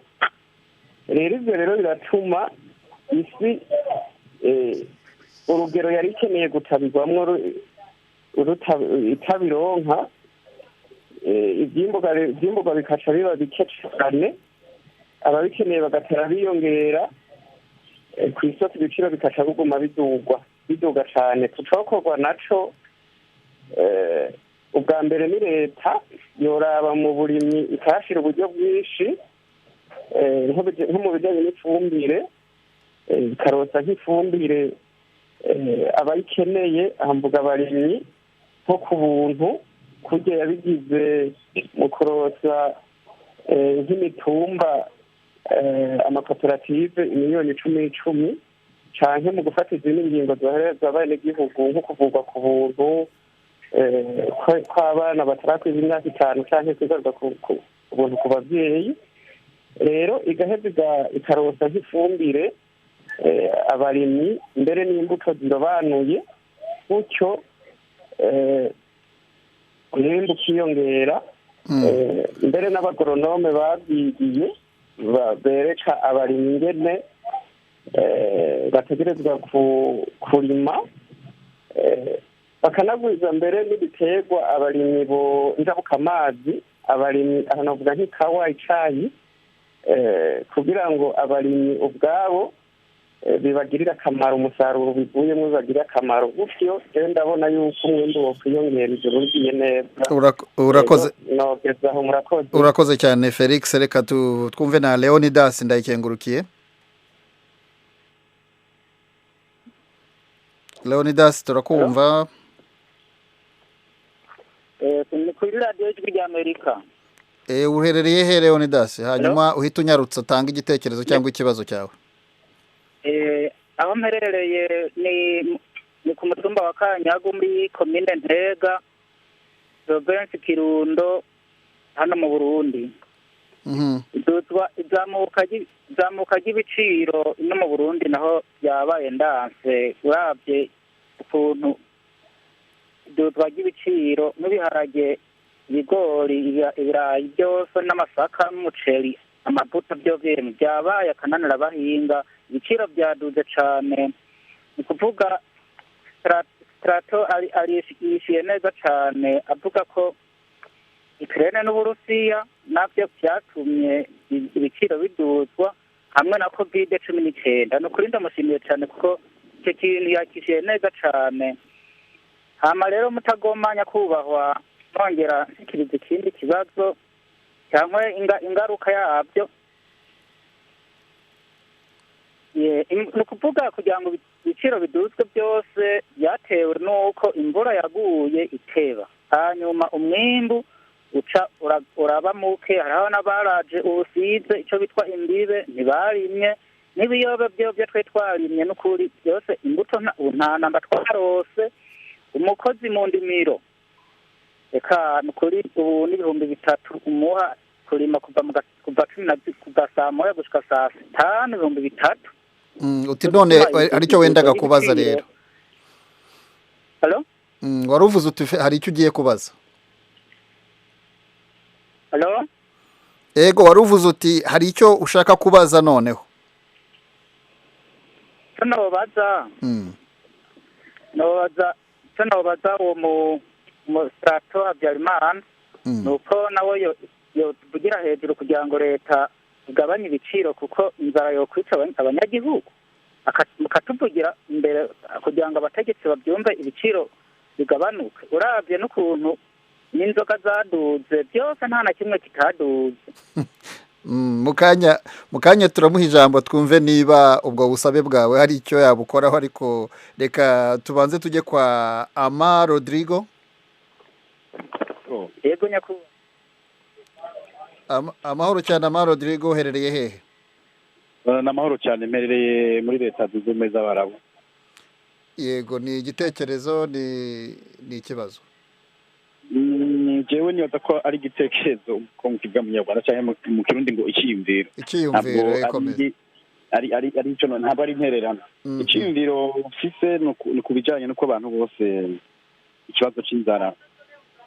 Rero ivyo rero biratuma isi urugero yari ikeneye gutabirwamwo itabironka, ivyimburwa bikaca biba bike cane, ababikeneye bagatera biyongera kw'isoko, ibiciro bikaca biguma biduga cane. Tucokorwa naco, ubwa mbere ni leta yoraba mu burimyi ikahashira uburyo bwinshi, nko mu bijanye n'ifumbire, ikarosa nk'ifumbire abayikeneye, ahamvuga abarimyi, nko ku buntu, kurya yabigize mu kurosa nk'imitumba amakoperative miliyoni 10 canke mu gufata izindi ngingo zohereza abenegihugu, nko kuvurwa ku buntu kw'abana batarakwiza imyaka 5 canke kwigaruka ku buntu ku bavyeyi. Rero igaheza ikarosa nk'ifumbire abarimyi, mbere n'imbuto zirobanuye, gutyo umwimbu ukiyongera. Mbere n'abagoronome babyigiye bereka abarimyi ingene bategerezwa kurima, bakanagwiza mbere n'ibiterwa abarimyi bo njabukamazi, abarimyi aha navuga nk'ikawa, icayi, kugira ngo abarimyi ubwabo bibagirira akamaro, umusaruro bivuyemo bibagirira akamaro. Gutyo rero ndabona yuko umwimbu wokwiyongera ijoro ugiye neza. Urakoze, nogezaho. Murakoze. Urakoze cyane Felix. Reka twumve na Leonidas Ndayikengurukiye. Leonidas, turakumva. Ni kuri radiyo y'Ijwi ry'Amerika. Uherereye he Leonidas? Hanyuma uhita unyarutsa utanga igitekerezo cyangwa ikibazo cyawe. Aho mperereye ni ku mutumba wa Kanyagu muri komine Ntega, provinsi Kirundo, hano mu Burundi. Izamuka ry'ibiciro no mu Burundi naho byabaye ndanse. Uravye ukuntu iduzwa ry'ibiciro nk'ibiharage, ibigori, ibirayi byose n'amasaka n'umuceri, Amavuta byo bintu byabaye akananira abahinga, ibiciro byaduze cyane. Ni ukuvuga Strato yishyuye neza cyane, avuga ko Ukraine n'Uburusiya nabyo byatumye ibiciro biduzwa hamwe na COVID-19. Ni ukuri ndamushimiye cyane kuko icyo kintu yakishyuye neza cyane. Hama rero mutagoma nyakubahwa, nongera nshikiriza ikindi kibazo cyangwa ingaruka yabyo. Ni ukuvuga kugira ngo ibiciro biduzwe byose byatewe n'uko imvura yaguye iteba, hanyuma umwimbu uca uraba muke. Hariho n'abaraje ubusize icyo bitwa imbibe ntibarimye, n'ibiyobe byo twe twarimye n'ukuri byose imbuto nta namba twarose. Umukozi mu ndimiro reka nukuri ubu n'3,000 umuha kurima kuva kuva saa 1 gushika saa 5, 3,000. Uti none hari icyo wendaga kubaza rero? Hello? Wari uvuze uti hari icyo ugiye kubaza? Hello? Ego, wari uvuze uti hari icyo ushaka kubaza noneho. Nobaza uwo mu Strato Habyarimana, nuko nawe yotuvugira hejuru kugira ngo leta igabanye ibiciro, kuko inzara yokwica abanyagihugu. Mukatuvugira imbere kugira ngo abategetsi babyumve, ibiciro bigabanuke. Uravye n'ukuntu n'inzoga zaduze, byose nta na kimwe kitaduze. Mukanya turamuha ijambo twumve niba ubwo busabe bwawe hari icyo yabukoraho, ariko reka tubanze tujye kwa Ama Rodrigo. Yego nyakubahwa. Amahoro cyane Ama Rodrigo, uherereye hehe? N'amahoro cyane, mperereye muri Leta Zunze Ubumwe z'Abarabu. Yego, ni igitekerezo ni ikibazo? Jewe nibaza ko ari igitekerezo ko mu kivuga mu Kinyarwanda cyangwa mu Kirundi ngo icyiyumviro. Icyiyumviro ikomeza. Ari ico, ntabwo ari intererano. Icyiyumviro mfise ni ku bijanye n'uko abantu bose ikibazo c'inzara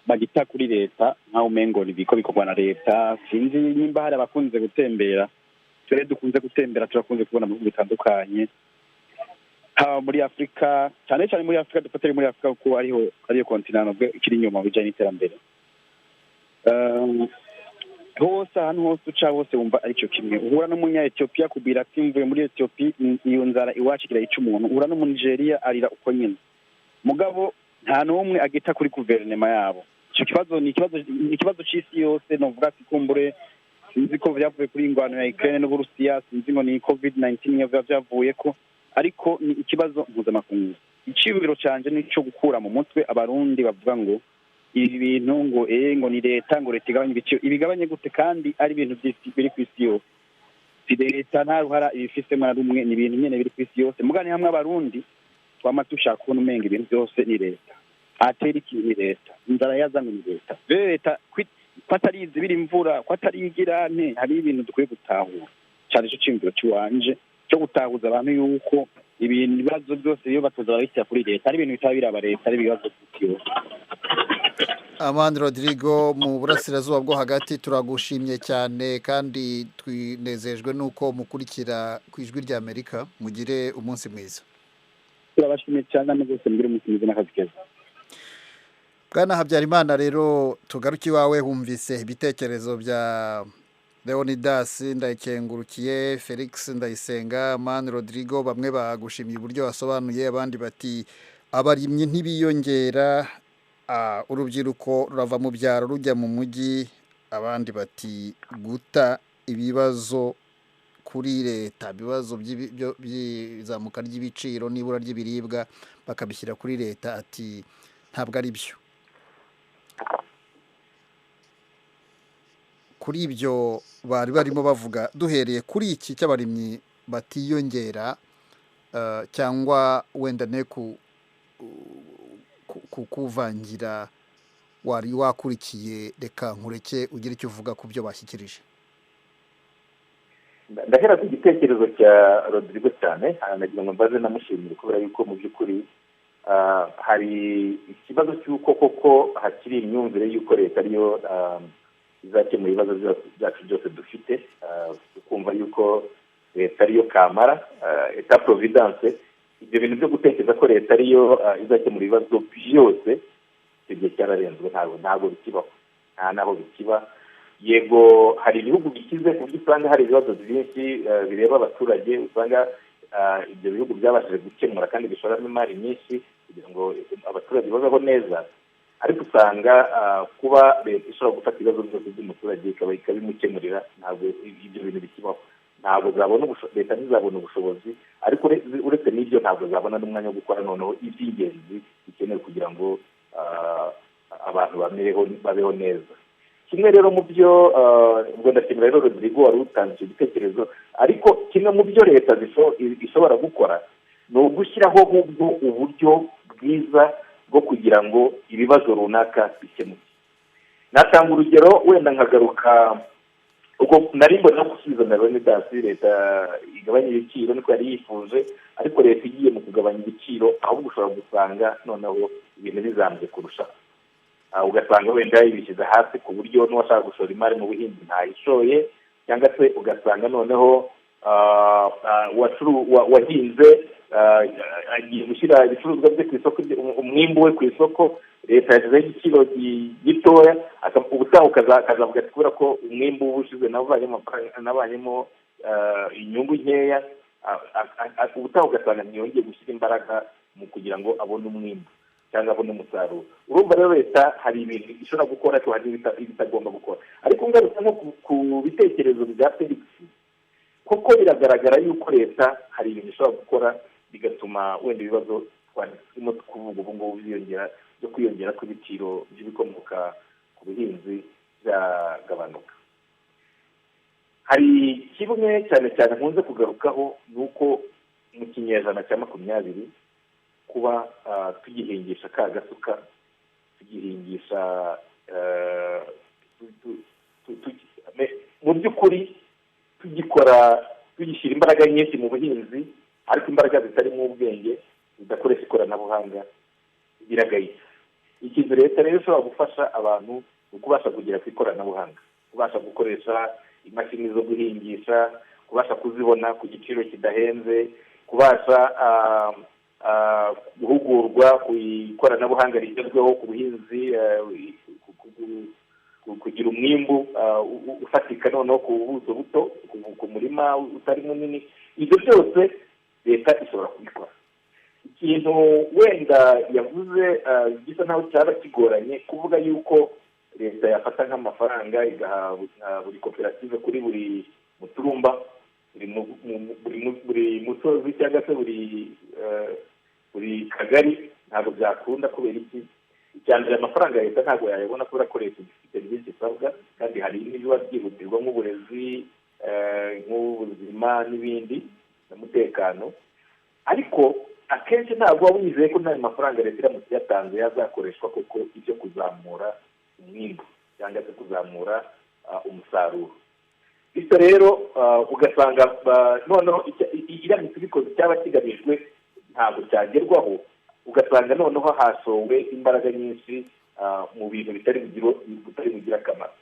bagita kuri leta, nkaho umengo ibiko bikorwa na leta. Sinzi nimba hari abakunze gutembera, twe dukunze gutembera turakunze kubona mu bihugu bitandukanye, haba muri Afrika, cyane cyane muri Afrika, dufatire muri Afrika kuko ariyo kontinent ikiri inyuma mu bijanye n'iterambere. Hose ahantu hose uca hose wumva aricyo kimwe. Uhura n'umunya Ethiopia kubwira ati mvuye muri Ethiopia, iyo nzara iwacu igira ica umuntu. Uhura n'umunigeria arira uko nyine. Mugabo nta n'umwe agita kuri guverinoma yabo. Icyo kibazo ni ikibazo c'isi yose. Novuga ati kumbure sinzi ko vyavuye kuri ingwano ya Ukraine n'Uburusiya, sinzi ngo ni COVID-19 vyavuye ko, ariko ni ikibazo mpuzamakungu. Iciyumviro canje ni ico gukura mu mutwe abarundi bavuga ngo ibi bintu ngo ngo ni leta, ngo leta igabanye ibiciro. Ibigabanye gute kandi ari ibintu biri ku isi yose? Si leta nta ruhara ibifisemo na rumwe, ni ibintu nyene biri ku isi yose. Mugani hamwe abarundi twama dushaka kubona umenga ibintu byose ni leta, atera ikintu ni leta, inzara yazanywe ni leta. Rero leta ko atari izibira imvura, ko atari igirante, hari ibintu dukwiye gutahura. Cyane ico ciyumviro ciwanje cyo gutahuza abantu yuko ibintu ibibazo byose iyo batoza barabishyira kuri leta, ari ibintu bitaba biraba leta, ari ibibazo by'isi yose. Amand Rodrigo mu burasirazuba bwo hagati, turagushimye cyane kandi twinezejwe nuko mukurikira ku Ijwi rya Amerika. Mugire umunsi mwiza. Turabashimiye cyane namwe rwose, mugire umunsi mwiza n'akazi keza. Bwana Habyarimana, rero tugaruke iwawe. Humvise ibitekerezo bya Leonidas Ndayikengurukiye, Felix Ndayisenga, Man Rodrigo, bamwe bagushimiye uburyo wasobanuye, abandi bati abarimyi ntibiyongera, urubyiruko rurava mu byaro rujya mu mujyi, abandi bati guta ibibazo kuri leta, ibibazo by'izamuka ry'ibiciro n'ibura ry'ibiribwa bakabishyira kuri leta, ati ntabwo ari byo. Kuri ibyo bari barimo bavuga, duhereye kuri iki cy'abarimyi batiyongera, cyangwa wenda ne kuvangira wari wakurikiye, reka nkureke ugire icyo uvuga ku byo bashyikirije. Ndahera ku gitekerezo cya Rodrigo cyane, nagira ngo mbaze namushimire kubera yuko mu by'ukuri hari ikibazo cy'uko koko hakiri imyumvire y'uko leta ariyo izakemura ibibazo byacu byose dufite, kumva yuko leta ariyo kamara, État providence. Ibyo bintu byo gutekereza ko leta ariyo izakemura ibibazo byose, icyo gihe cyararenzwe, ntabwo bikibaho, nta naho bikiba. Yego, hari ibihugu bikize ku buryo usanga hari ibibazo byinshi bireba abaturage, usanga ibyo bihugu byabashije gukemura kandi bishoramo imari nyinshi kugira ngo abaturage babeho neza. Ariko usanga kuba leta ishobora gufata ibibazo byose by'umuturage ikabimukemurira, ntabwo ibyo bintu bikibaho. Ntabwo zabona, leta ntizabona ubushobozi, ariko uretse n'ibyo ntabwo zabona n'umwanya wo gukora noneho iby'ingenzi bikenewe kugira ngo abantu babeho neza. Kimwe rero mu byo, ubwo ndashimira rero Rodrigo wari utanze icyo gitekerezo, ariko kimwe mu byo leta ishobora gukora ni ugushyiraho ahubwo uburyo bwiza bwo kugira ngo ibibazo runaka bikemuke. Natanga urugero wenda nkagaruka ubwo nari mbona gusubiza na Leonidas, leta igabanya ibiciro niko yari yifuje, ariko leta igiye mu kugabanya ibiciro ahubwo ushobora gusanga noneho ibintu bizambye kurusha, ugasanga wenda ibishyize hasi ku buryo n'uwashaka gushora imari mu buhinzi ntayishoye, cyangwa se ugasanga noneho wahinze agiye gushyira ibicuruzwa bye ku isoko, umwimbu we ku isoko, leta yashyizeho igiciro gitoya, ubutaha ukazavuga ati kubera ko umwimbu ushize nabanyemo inyungu nkeya, ubutaha ugasanga ntiyongeye gushyira imbaraga mu kugira ngo abone umwimbu cyangwa abone umusaruro. Urumva rero leta hari ibintu ishobora gukora ariko hari ibitagomba gukora. Ariko ngarutse nko ku bitekerezo bya Felix, koko biragaragara yuko leta hari ibintu ishobora gukora bigatuma wenda ibibazo twarimo kuvuga ubu ngubu byiyongera, byo kwiyongera kw'ibiciro by'ibikomoka ku buhinzi byagabanuka. Hari kimwe cyane cyane nkunze kugarukaho, ni uko mu kinyejana cya 20 kuba tugihingisha ka gasuka, tugihingisha mu by'ukuri tugikora, tugishyira imbaraga nyinshi mu buhinzi, ariko imbaraga zitarimo ubwenge, zidakoresha ikoranabuhanga, biragayitse. Ikintu leta rero ishobora gufasha abantu ni ukubasha kugera ku ikoranabuhanga, kubasha gukoresha imashini zo guhingisha, kubasha kuzibona ku giciro kidahenze, kubasha guhugurwa ku ikoranabuhanga rigezweho ku buhinzi, kugira umwimbu ufatika noneho ku buso buto, ku murima utari munini. Ibyo byose leta ishobora kubikora. Ikintu wenda yavuze gisa naho cyaba kigoranye, kuvuga yuko leta yafata nk'amafaranga igaha buri koperative kuri buri muturumba, buri musozi cyangwa se buri kagari, ntabwo byakunda. Kubera iki? Icya mbere, amafaranga ya leta ntabwo yayabona kubera ko leta ifite byinshi isabwa, kandi hari n'ibiba byihutirwa nk'uburezi, nk'ubuzima n'ibindi n'umutekano. Ariko akenshi ntabwo waba wizeye ko n'ayo mafaranga leta iramutse yatanze yazakoreshwa koko ibyo kuzamura umwimbu cyangwa se kuzamura umusaruro. Bityo rero ugasanga noneho iramutse ibikoze cyaba kigamijwe ntabwo cyagerwaho, ugasanga noneho hashowe imbaraga nyinshi mu bintu bitari bugire akamaro.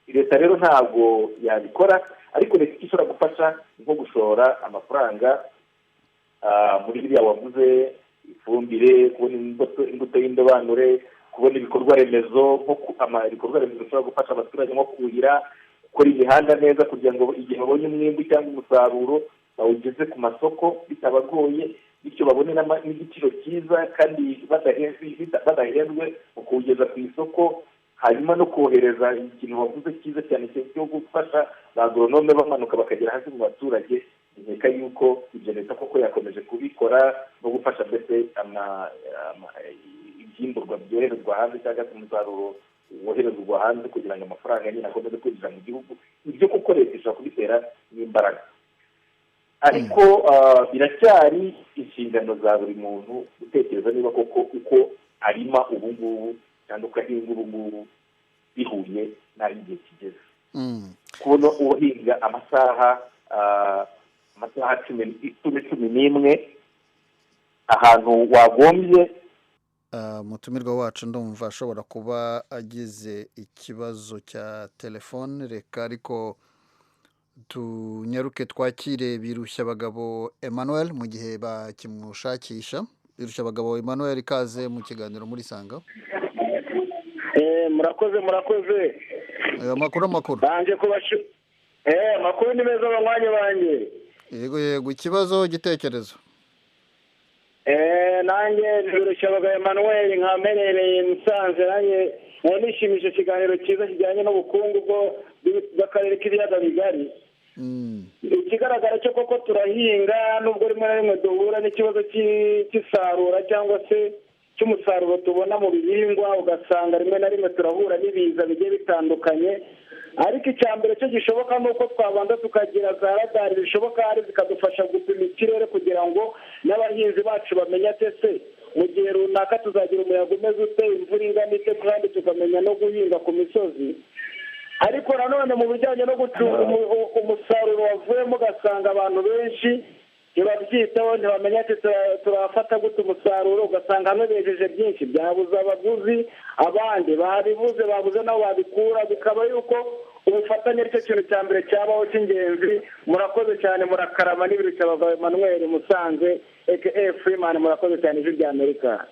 Leta rero ntabwo yabikora, ariko leta ishobora gufasha nko gushora amafaranga muri biriya wavuze, ifumbire, kubona imbuto y'indobanure, kubona ibikorwa remezo, nko ibikorwa remezo bishobora gufasha abaturage nko kuhira, gukora imihanda neza kugira ngo igihe babonye umwimbu cyangwa umusaruro bawugeze ku masoko bitabagoye, bityo babone n'igiciro cyiza kandi badahenzwe mu kuwugeza ku isoko. Hanyuma no kohereza ikintu wavuze cyiza cyane cyo gufasha ba agoronome bamanuka bakagera hasi mu baturage, nkeka yuko ibyo leta koko yakomeje kubikora no gufasha mbese ibyimburwa byoherezwa hanze cyangwa se umusaruro woherezwa hanze kugira ngo amafaranga nyine akomeze kwinjira mu gihugu. Ibyo koko leta ishobora kubitera n'imbaraga, ariko biracyari inshingano za buri muntu gutekereza niba koko uko arima ubu ngubu cyangwa uko ahinga ubu ngubu bihuye n'aho igihe kigeze. Kubona uhinga amasaha 10, 11 ahantu wagombye Mutumirwa wacu ndumva ashobora kuba agize ikibazo cya telefone. Reka ariko tunyaruke twakire Birushyabagabo Emmanuel mu gihe bakimushakisha. Birushyabagabo Emmanuel, ikaze mu kiganiro muri Sanga. Murakoze murakoze. Amakuru banje kubashu. Amakuru ni meza abanywanyi banjye. Yego yego, ikibazo igitekerezo. Nanjye Birushyabagabo Emmanuel nkamerereye Musanze, nanjye nishimije ikiganiro cyiza kijyanye n'ubukungu bw'akarere k'ibiyaga bigari. Ikigaragara cyo koko turahinga, nubwo rimwe na rimwe duhura n'ikibazo cy'isarura cyangwa se cy'umusaruro tubona mu bihingwa, ugasanga rimwe na rimwe turahura n'ibiza bigiye bitandukanye. Ariko icya mbere cyo gishoboka ni uko twabanza tukagira za radari zishoboka hari zikadufasha gupima ikirere, kugira ngo n'abahinzi bacu bamenye ati ese mu gihe runaka tuzagira umuyaga umeze ute, imvura ingana ite, kandi tukamenya no guhinga ku misozi. Ariko nanone mu bijyanye no gucunga umusaruro wavuyemo, ugasanga abantu benshi ntibabyitaho, ntibamenya ati turafata gute umusaruro, ugasanga hamwe bejeje byinshi byabuze abaguzi, abandi babibuze babuze nabo babikura. Bikaba yuko ubufatanye aricyo kintu cya mbere cyabaho cy'ingenzi. Murakoze cyane, murakarama. N'Ibirushyabagabo Emmanuel Musanze aka Freeman, murakoze cyane, Ijwi rya Amerika.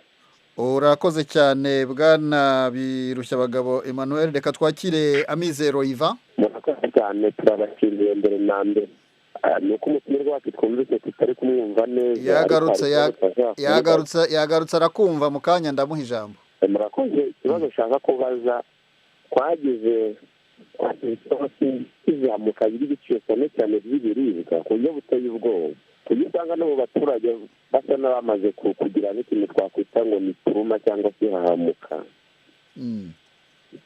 Urakoze cyane bwana Birushyabagabo Emmanuel. Reka twakire Amizero Iva. Murakoze cyane, turabashimiye mbere na mbere. Nuko umutumirwa wacu twumvise tutari kumwumva neza. Yagarutse arakumva mu kanya, ndamuha ijambo. Murakoze. Ikibazo nshaka kubaza, twagize izamuka ry'ibiciro cyane cyane by'ibiribwa ku buryo buteye ubwoba, ku buryo usanga no mu baturage basa n'abamaze kugira n'ikintu twakwita ngo ni turuma cyangwa se hahamuka.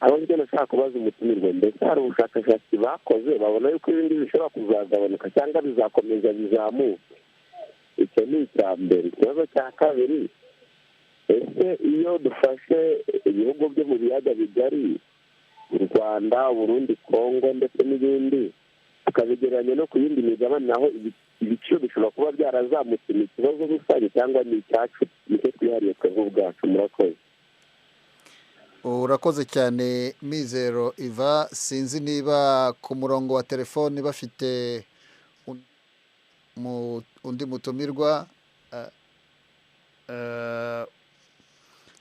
Aho njye nashaka kubaza umutumirwa, mbese hari ubushakashatsi bakoze babona yuko ibindi bishobora kuzagabanuka cyangwa bizakomeza bizamuke? Icyo ni icya mbere. Ikibazo cya kabiri, ese iyo dufashe ibihugu byo mu biyaga bigari, u Rwanda, Burundi, Kongo ndetse n'ibindi, tukabigereranya no ku yindi migabane, naho ibiciro bishobora kuba byarazamutse, ni ikibazo rusange cyangwa ni icyacu nicyo twihariye twebwe ubwacu? Murakoze. Urakoze cyane Mizero Iva. Sinzi niba ku murongo wa telefoni bafite undi mutumirwa.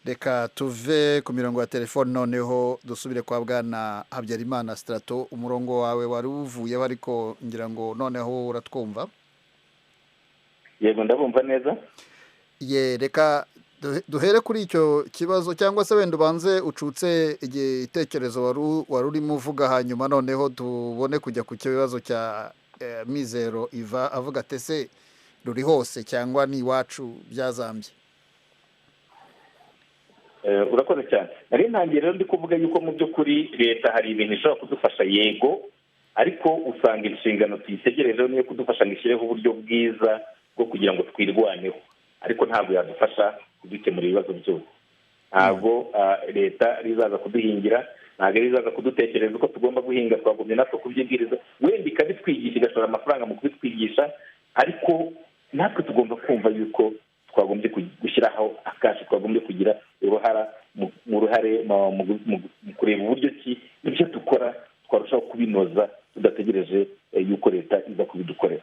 Reka tuve ku mirongo ya telefoni noneho dusubire kwa bwana Habyarimana Strato. Umurongo wawe wari uvuyeho ariko ngira ngo noneho uratwumva. Yego, ndabumva neza. Ye, reka duhere kuri icyo kibazo, cyangwa se wenda ubanze ucutse igitekerezo wari urimo uvuga, hanyuma noneho tubone kujya ku kibazo cya Mizero Iva avuga ati ese ruri hose cyangwa ni iwacu byazambye. Urakoze cyane. Nari ntangiye rero ndi kuvuga yuko mu by'ukuri leta hari ibintu ishobora kudufasha, yego, ariko usanga inshingano tuyitegerejeho niyo kudufasha ngo ishyireho uburyo bwiza bwo kugira ngo twirwaneho, ariko ntabwo yadufasha kudukemura ibibazo byose. Ntabwo leta rizaza kuduhingira, ntabwo rizaza kudutekereza uko tugomba guhinga, twagumye natwe kubyibwiriza, wenda ikabitwigisha igashora amafaranga mu kubitwigisha, ariko natwe tugomba kumva yuko twagombye gushyiraho akacu, twagombye kugira uruhara mu ruhare mu kureba uburyo ki ibyo dukora twarushaho kubinoza tudategereje yuko leta iza kubidukorera.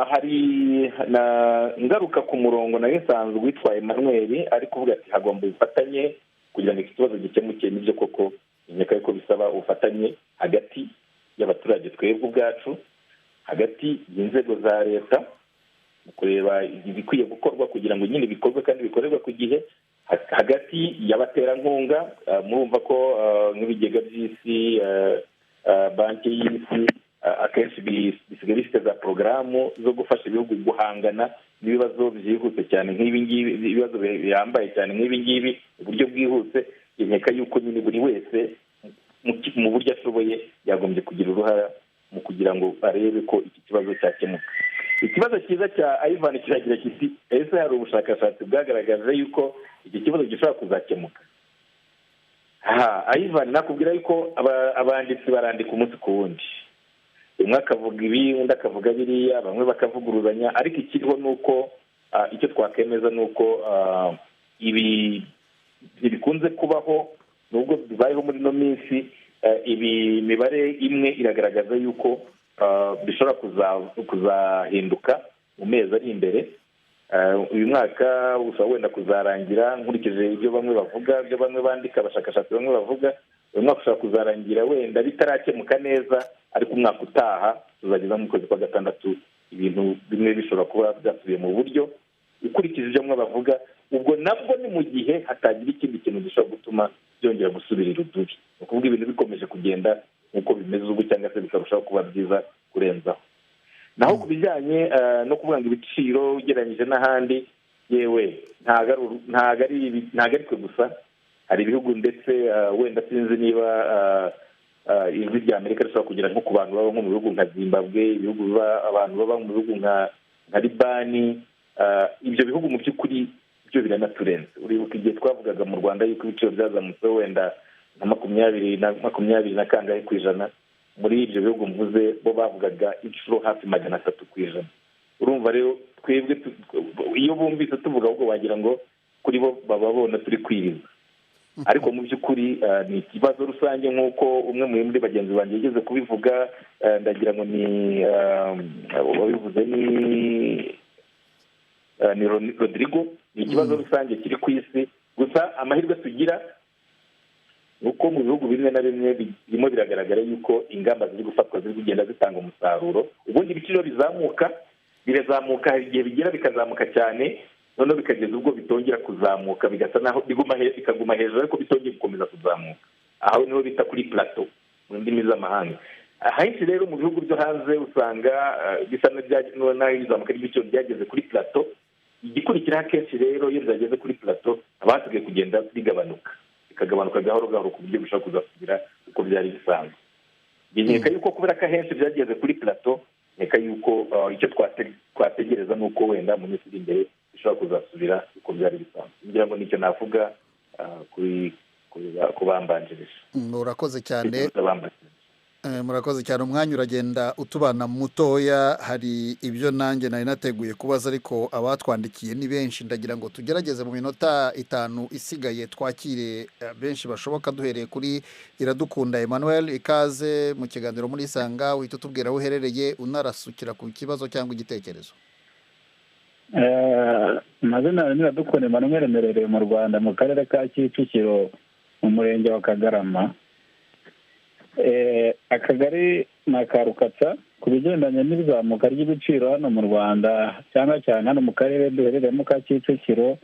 Hari na ngaruka ku murongo nayo nsanzwe witwa Emmanuel ari kuvuga ati hagomba ubufatanye kugira ngo iki kibazo gikemuke. Nibyo koko, inyaka yuko bisaba ubufatanye hagati y'abaturage twebwe ubwacu, hagati y'inzego za leta mu kureba ibikwiye gukorwa kugira ngo nyine bikorwe kandi bikorerwe ku gihe, hagati y'abaterankunga. Murumva ko nk'ibigega by'isi, banki y'isi, akenshi bisigaye bifite za porogaramu zo gufasha ibihugu guhangana n'ibibazo byihuse cyane nk'ibi ngibi, ibibazo bihambaye cyane nk'ibi ngibi uburyo bwihuse. Inkeka yuko nyine buri wese mu buryo ashoboye yagombye kugira uruhare mu kugira ngo arebe ko iki kibazo cyakemuka. Ikibazo cyiza cya Ivan kiragira kiti ese hari ubushakashatsi bwagaragaje yuko iki kibazo gishobora kuzakemuka? Ivan, nakubwira yuko abanditsi barandika umunsi ku wundi, umwe akavuga ibi undi akavuga biriya, bamwe bakavuguruzanya, ariko ikiriho ni uko icyo twakemeza ni uko Ibi ntibikunze kubaho nubwo bibayeho muri ino minsi. Ibi mibare imwe iragaragaza yuko bishobora kuzahinduka mu mezi ari imbere. Uyu mwaka ushobora wenda kuzarangira, nkurikije ibyo bamwe bavuga, ibyo bamwe bandika, abashakashatsi bamwe bavuga, uyu mwaka ushobora kuzarangira wenda bitarakemuka neza, ariko umwaka utaha tuzageza mu kwezi kwa gatandatu ibintu bimwe bishobora kuba byasubiye mu buryo ukurikije ibyo bamwe bavuga. Ubwo nabwo ni mu gihe hatagira ikindi kintu gishobora gutuma byongera gusubira irudubi, ni ukuvuga ibintu bikomeje kugenda nk'uko bimeze ubu cyangwa se bikarushaho kuba byiza kurenzaho. Naho ku bijyanye no kuvuga ngo ibiciro ugereranyije n'ahandi, yewe ntago ari twe gusa, hari ibihugu ndetse wenda sinzi niba ijwi rya Amerika rishobora kugera nko ku bantu baba nko mu bihugu nka Zimbabwe, ibihugu abantu baba mu bihugu nka Libani. Ibyo bihugu mu by'ukuri byo biranaturenze. Uribuka igihe twavugaga mu Rwanda yuko ibiciro byazamutse wenda nka 20 na kangahe ku ijana, muri ibyo bihugu mvuze bo bavugaga inshuro hafi 300%. Urumva rero twebwe iyo bumvise tuvuga ahubwo wagira ngo kuri bo baba babona turi kwiriza, ariko mu by'ukuri ni ikibazo rusange nk'uko umwe muri bagenzi banjye yigeze kubivuga. Ndagira ngo ni wabivuze ni Rodrigo, ni ikibazo rusange kiri ku isi. Gusa amahirwe tugira nuko mu bihugu bimwe na bimwe birimo biragaragara yuko ingamba ziri gufatwa ziri kugenda zitanga umusaruro. Ubundi ibiciro bizamuka, birazamuka, hari igihe bigera bikazamuka cyane, noneho bikageza ubwo bitongera kuzamuka, bigasa naho bikaguma hejuru ariko bitongeye gukomeza kuzamuka. Aho niho bita kuri plateau mu ndimi z'amahanga. Ahenshi rero mu bihugu byo hanze usanga bisa n'aho izamuka ry'ibiciro ryageze kuri plateau. Igikurikiraho akenshi rero iyo byageze kuri plateau haba hasigaye kugenda bigabanuka, bikagabanuka gahoro gahoro ku buryo bishobora kuzasubira uko byari bisanzwe. Nkeka yuko kubera ko ahenshi byageze kuri plateau, nkeka yuko icyo twategereza ni uko wenda mu minsi iri imbere bishobora kuzasubira uko byari bisanzwe. Ngira ngo nicyo navuga ku bambanjirije. Murakoze cyane. Murakoze cyane. Umwanya uragenda utubana mutoya, hari ibyo nanjye nari nateguye kubaza ariko abatwandikiye ni benshi, ndagira ngo tugerageze mu minota 5 isigaye twakire benshi bashoboka. Duhereye kuri Iradukunda Emmanuel, ikaze mu kiganiro muri Isanga, uhita utubwira aho uherereye unarasukira ku kibazo cyangwa igitekerezo. Amazina ni Iradukunda Emmanuel, mberereye mu Rwanda mu karere ka Kicukiro mu murenge wa Kagarama, akagari na Karukatsa. Ku bigendanye n'ibizamuka ry'ibiciro hano mu Rwanda cyangwa cyane hano mu karere duherereyemo ka Kicukiro,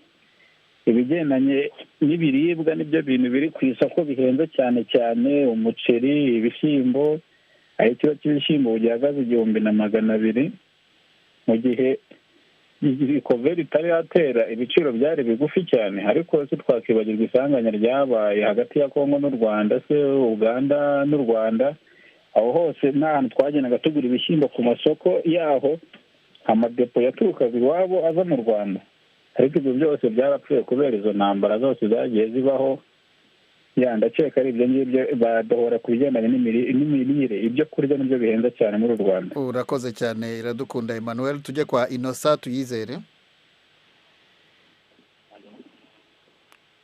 ibigendanye n'ibiribwa nibyo bintu biri ku isoko bihenze cyane cyane umuceri, ibishyimbo. Aho ikiro cy'ibishyimbo gihagaze 1200, mu gihe covid itari yatera ibiciro byari bigufi cyane. Ariko se twakibagirwa isanganya ryabaye hagati ya Kongo n'u Rwanda, se Uganda n'u Rwanda, aho hose nta hantu twagendaga tugura ibishyimbo ku masoko yaho, amadepo yaturukaga iwabo aza mu Rwanda. Ariko ibyo byose byarapfuye kubera izo ntambara zose zagiye zibaho. Ndakeka ari ibyo ngibyo badohora ku bigendanye n'imirire, ibyo kurya nibyo bihenze cyane muri Rwanda. Urakoze cyane Iradukunda Emmanuel. Tujye kwa Innocent Tuyizere.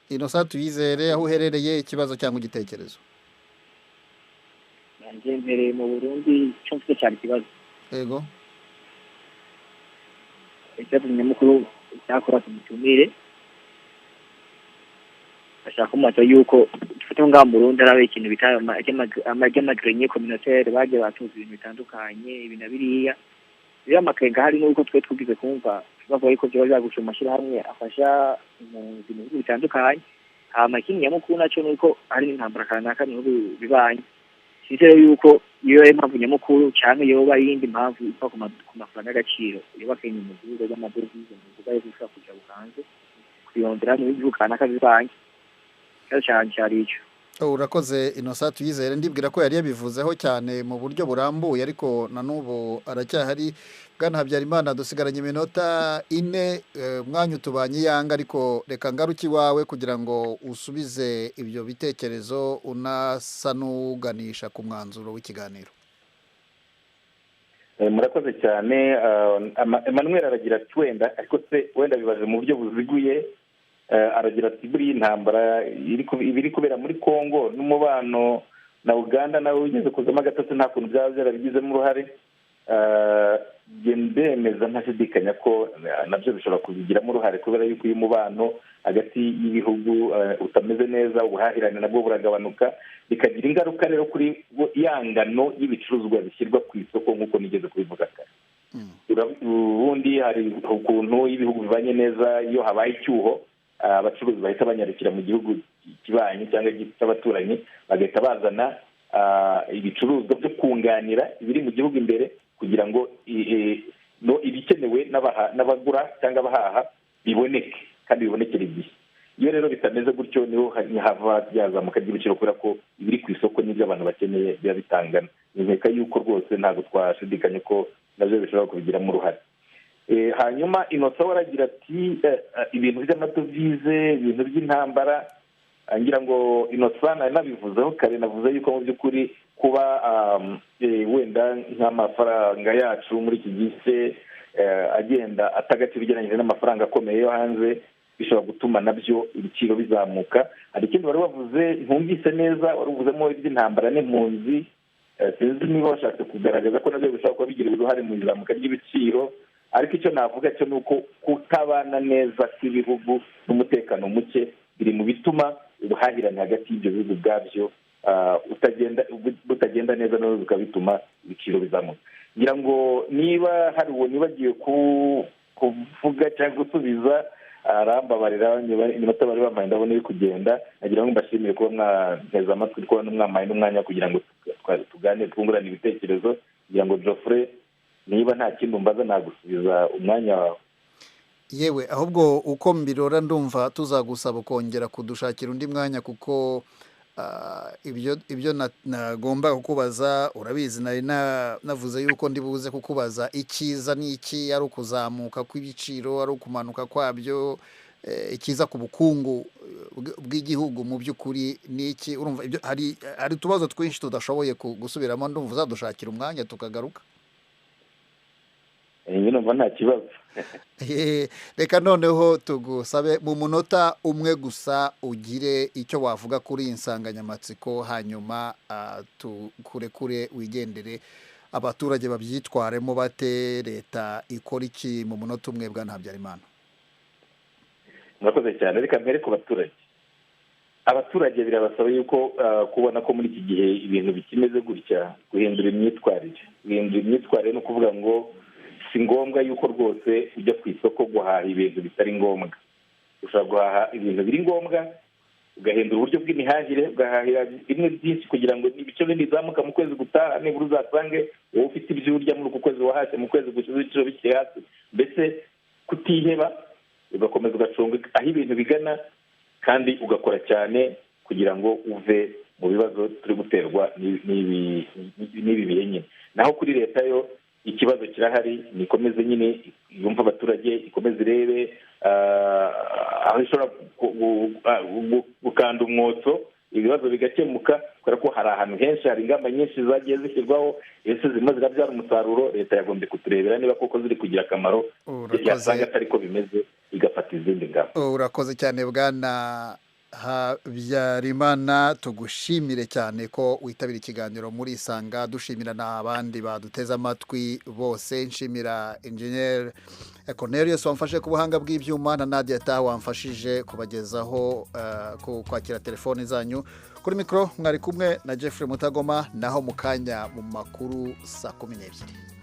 Innocent Tuyizere, aho uherereye, ikibazo cyangwa igitekerezo? Nanjye mpereye mu Burundi, cyo mfite cyane ikibazo. Yego. Ikibazo nyamukuru cyakora tumutumire ashaka kumata yuko dufite ngaha mu Burundi hari ikintu bita amajyamagrenier communautaire, bagiye batuza ibintu bitandukanye ibi na biriya. Rero amakenga hari nuko twe twugize kumva bavuga yuko byo bazagusha amashyirahamwe afasha impunzi mu bihugu bitandukanye. Hama ikindi nyamukuru nacyo nuko hari n'intambara kanaka mu bihugu bibanyi. Sinzi yuko iyo ari impamvu nyamukuru cyangwa yoba yindi mpamvu iva ku mafaranga y'agaciro yoba akenye mu gihugu y'amadovize mu bihugu yo gushaka kuja hanze kuyondera mu bihugu kanaka bibanyi. Urakoze Innocent Tuyizere. Ndibwira ko yari yabivuzeho cyane mu buryo burambuye, ariko na n'ubu aracyahari. Bwana Habyarimana, dusigaranye iminota 4, umwanya utubanye yanga, ariko reka ngaruke iwawe kugira ngo usubize ibyo bitekerezo unasa n'uganisha ku mwanzuro w'ikiganiro. Murakoze cyane. Emmanuel aragira ati wenda ariko se wenda bibaje mu buryo buziguye, Aragira ati buriya intambara ibiri kubera muri Kongo n'umubano na Uganda nawe wigeze kuzamo agatotsi, nta kuntu byaba byarabigizemo uruhare. Ndemeza ntashidikanya ko nabyo bishobora kubigiramo uruhare, kubera yuko uyu mubano hagati y'ibihugu utameze neza, ubuhahirane nabwo buragabanuka, bikagira ingaruka rero kuri ya ngano y'ibicuruzwa bishyirwa ku isoko nk'uko nigeze kubivuga kare. Ubundi hari ukuntu ibihugu bibanye neza, iyo habaye icyuho abacuruzi bahita banyarukira mu gihugu kibanyi cyangwa cy'abaturanyi, bagahita bazana ibicuruzwa byo kunganira ibiri mu gihugu imbere, kugira ngo ibikenewe n'abagura cyangwa abahaha biboneke kandi bibonekere igihe. Iyo rero bitameze gutyo niho hava ryazamuka ry'ibiciro, kubera ko ibiri ku isoko n'ibyo abantu bakeneye biba bitangana. Nkeka yuko rwose ntabwo twashidikanya ko nabyo bishobora kubigiramo uruhare. Hanyuma Innocent we aragira ati ibintu by'amadovize, ibintu by'intambara, ngira ngo Innocent nari nabivuzeho kare, navuze yuko mu by'ukuri kuba wenda nk'amafaranga yacu muri iki gihe agenda atagaciro ugereranyije n'amafaranga akomeye yo hanze, bishobora gutuma nabyo ibiciro bizamuka. Hari ikindi wari wavuze ntumvise neza, wari uvuzemo iby'intambara n'impunzi, sinzi niba washatse kugaragaza ko nabyo bishobora kuba bigira uruhare mu izamuka ry'ibiciro, ariko icyo navuga cyo ni uko kutabana neza kw'ibihugu n'umutekano muke biri mu bituma ubuhahirane hagati y'ibyo bihugu ubwabyo butagenda neza, nawe bikaba bituma ibiciro bizamuka. Ngira ngo niba hari uwo nibagiwe kuvuga cyangwa gusubiza arambabarira, iminota bari bamaye ndabona iri kugenda. Nagira ngo mbashimire kuba mwanteze amatwi, kuba mwamaye n'umwanya kugira ngo tuganire, twungurane ibitekerezo. Kugira ngo Geoffrey, niba nta kindi umbaza nagusubiza umwanya wawe. Yewe, ahubwo uko mbirora ndumva tuzagusaba kongera kudushakira undi mwanya, kuko ibyo nagomba kukubaza urabizi, nari navuze yuko ndi buze kukubaza icyiza n'iki, ari ukuzamuka kw'ibiciro, ari ukumanuka kwabyo, ikiza ku bukungu bw'igihugu mu by'ukuri n'iki. Urumva ibyo hari utubazo twinshi tudashoboye gusubiramo, ndumva uzadushakira umwanya tukagaruka. Numva nta kibazo. Reka noneho tugusabe mu munota umwe gusa ugire icyo wavuga kuri iyi nsanganyamatsiko, hanyuma tukurekure wigendere. Abaturage babyitwaremo bate? Leta ikora iki? Mu munota umwe, bwana Habyarimana. Murakoze cyane. Reka mbere ku baturage. Abaturage birabasaba yuko kubona ko muri iki gihe ibintu bikimeze gutya, guhindura imyitwarire. Guhindura imyitwarire ni ukuvuga ngo si ngombwa yuko rwose ujya ku isoko guhaha ibintu bitari ngombwa. Ushobora guhaha ibintu biri ngombwa, ugahindura uburyo bw'imihahire, ugahahira bimwe byinshi kugira ngo ibice bindi bizamuka mu kwezi gutaha, nibura uzasange wowe ufite ibyo urya muri uku kwezi wahashye, mu kwezi gushize ibiciro bikiri hasi. Mbese kutiheba, ugakomeza ugacunga aho ibintu bigana, kandi ugakora cyane kugira ngo uve mu bibazo turi guterwa n'ibi bihe nyine. Naho kuri leta yo ikibazo kirahari, nikomeze nyine yumva abaturage, ikomeze irebe aho ishobora gukanda umwotso ibibazo bigakemuka, kubera ko hari ahantu henshi hari ingamba nyinshi zagiye zishyirwaho, ese zirimo zirabyara umusaruro. Leta yagombye kuturebera niba koko ziri kugira akamaro, yasanga atari ko bimeze igafata izindi ngamba. Urakoze cyane bwana Habyarimana, tugushimire cyane ko witabira ikiganiro muri Isanga. Dushimira n'abandi baduteze amatwi bose. Nshimira Engineer Cornelius wamfashe ku buhanga bw'ibyuma, na Nadia Taha wamfashije kubagezaho kwakira telefoni zanyu. Kuri mikoro mwari kumwe na Jeffrey Mutagoma, naho mu kanya mu makuru saa 12.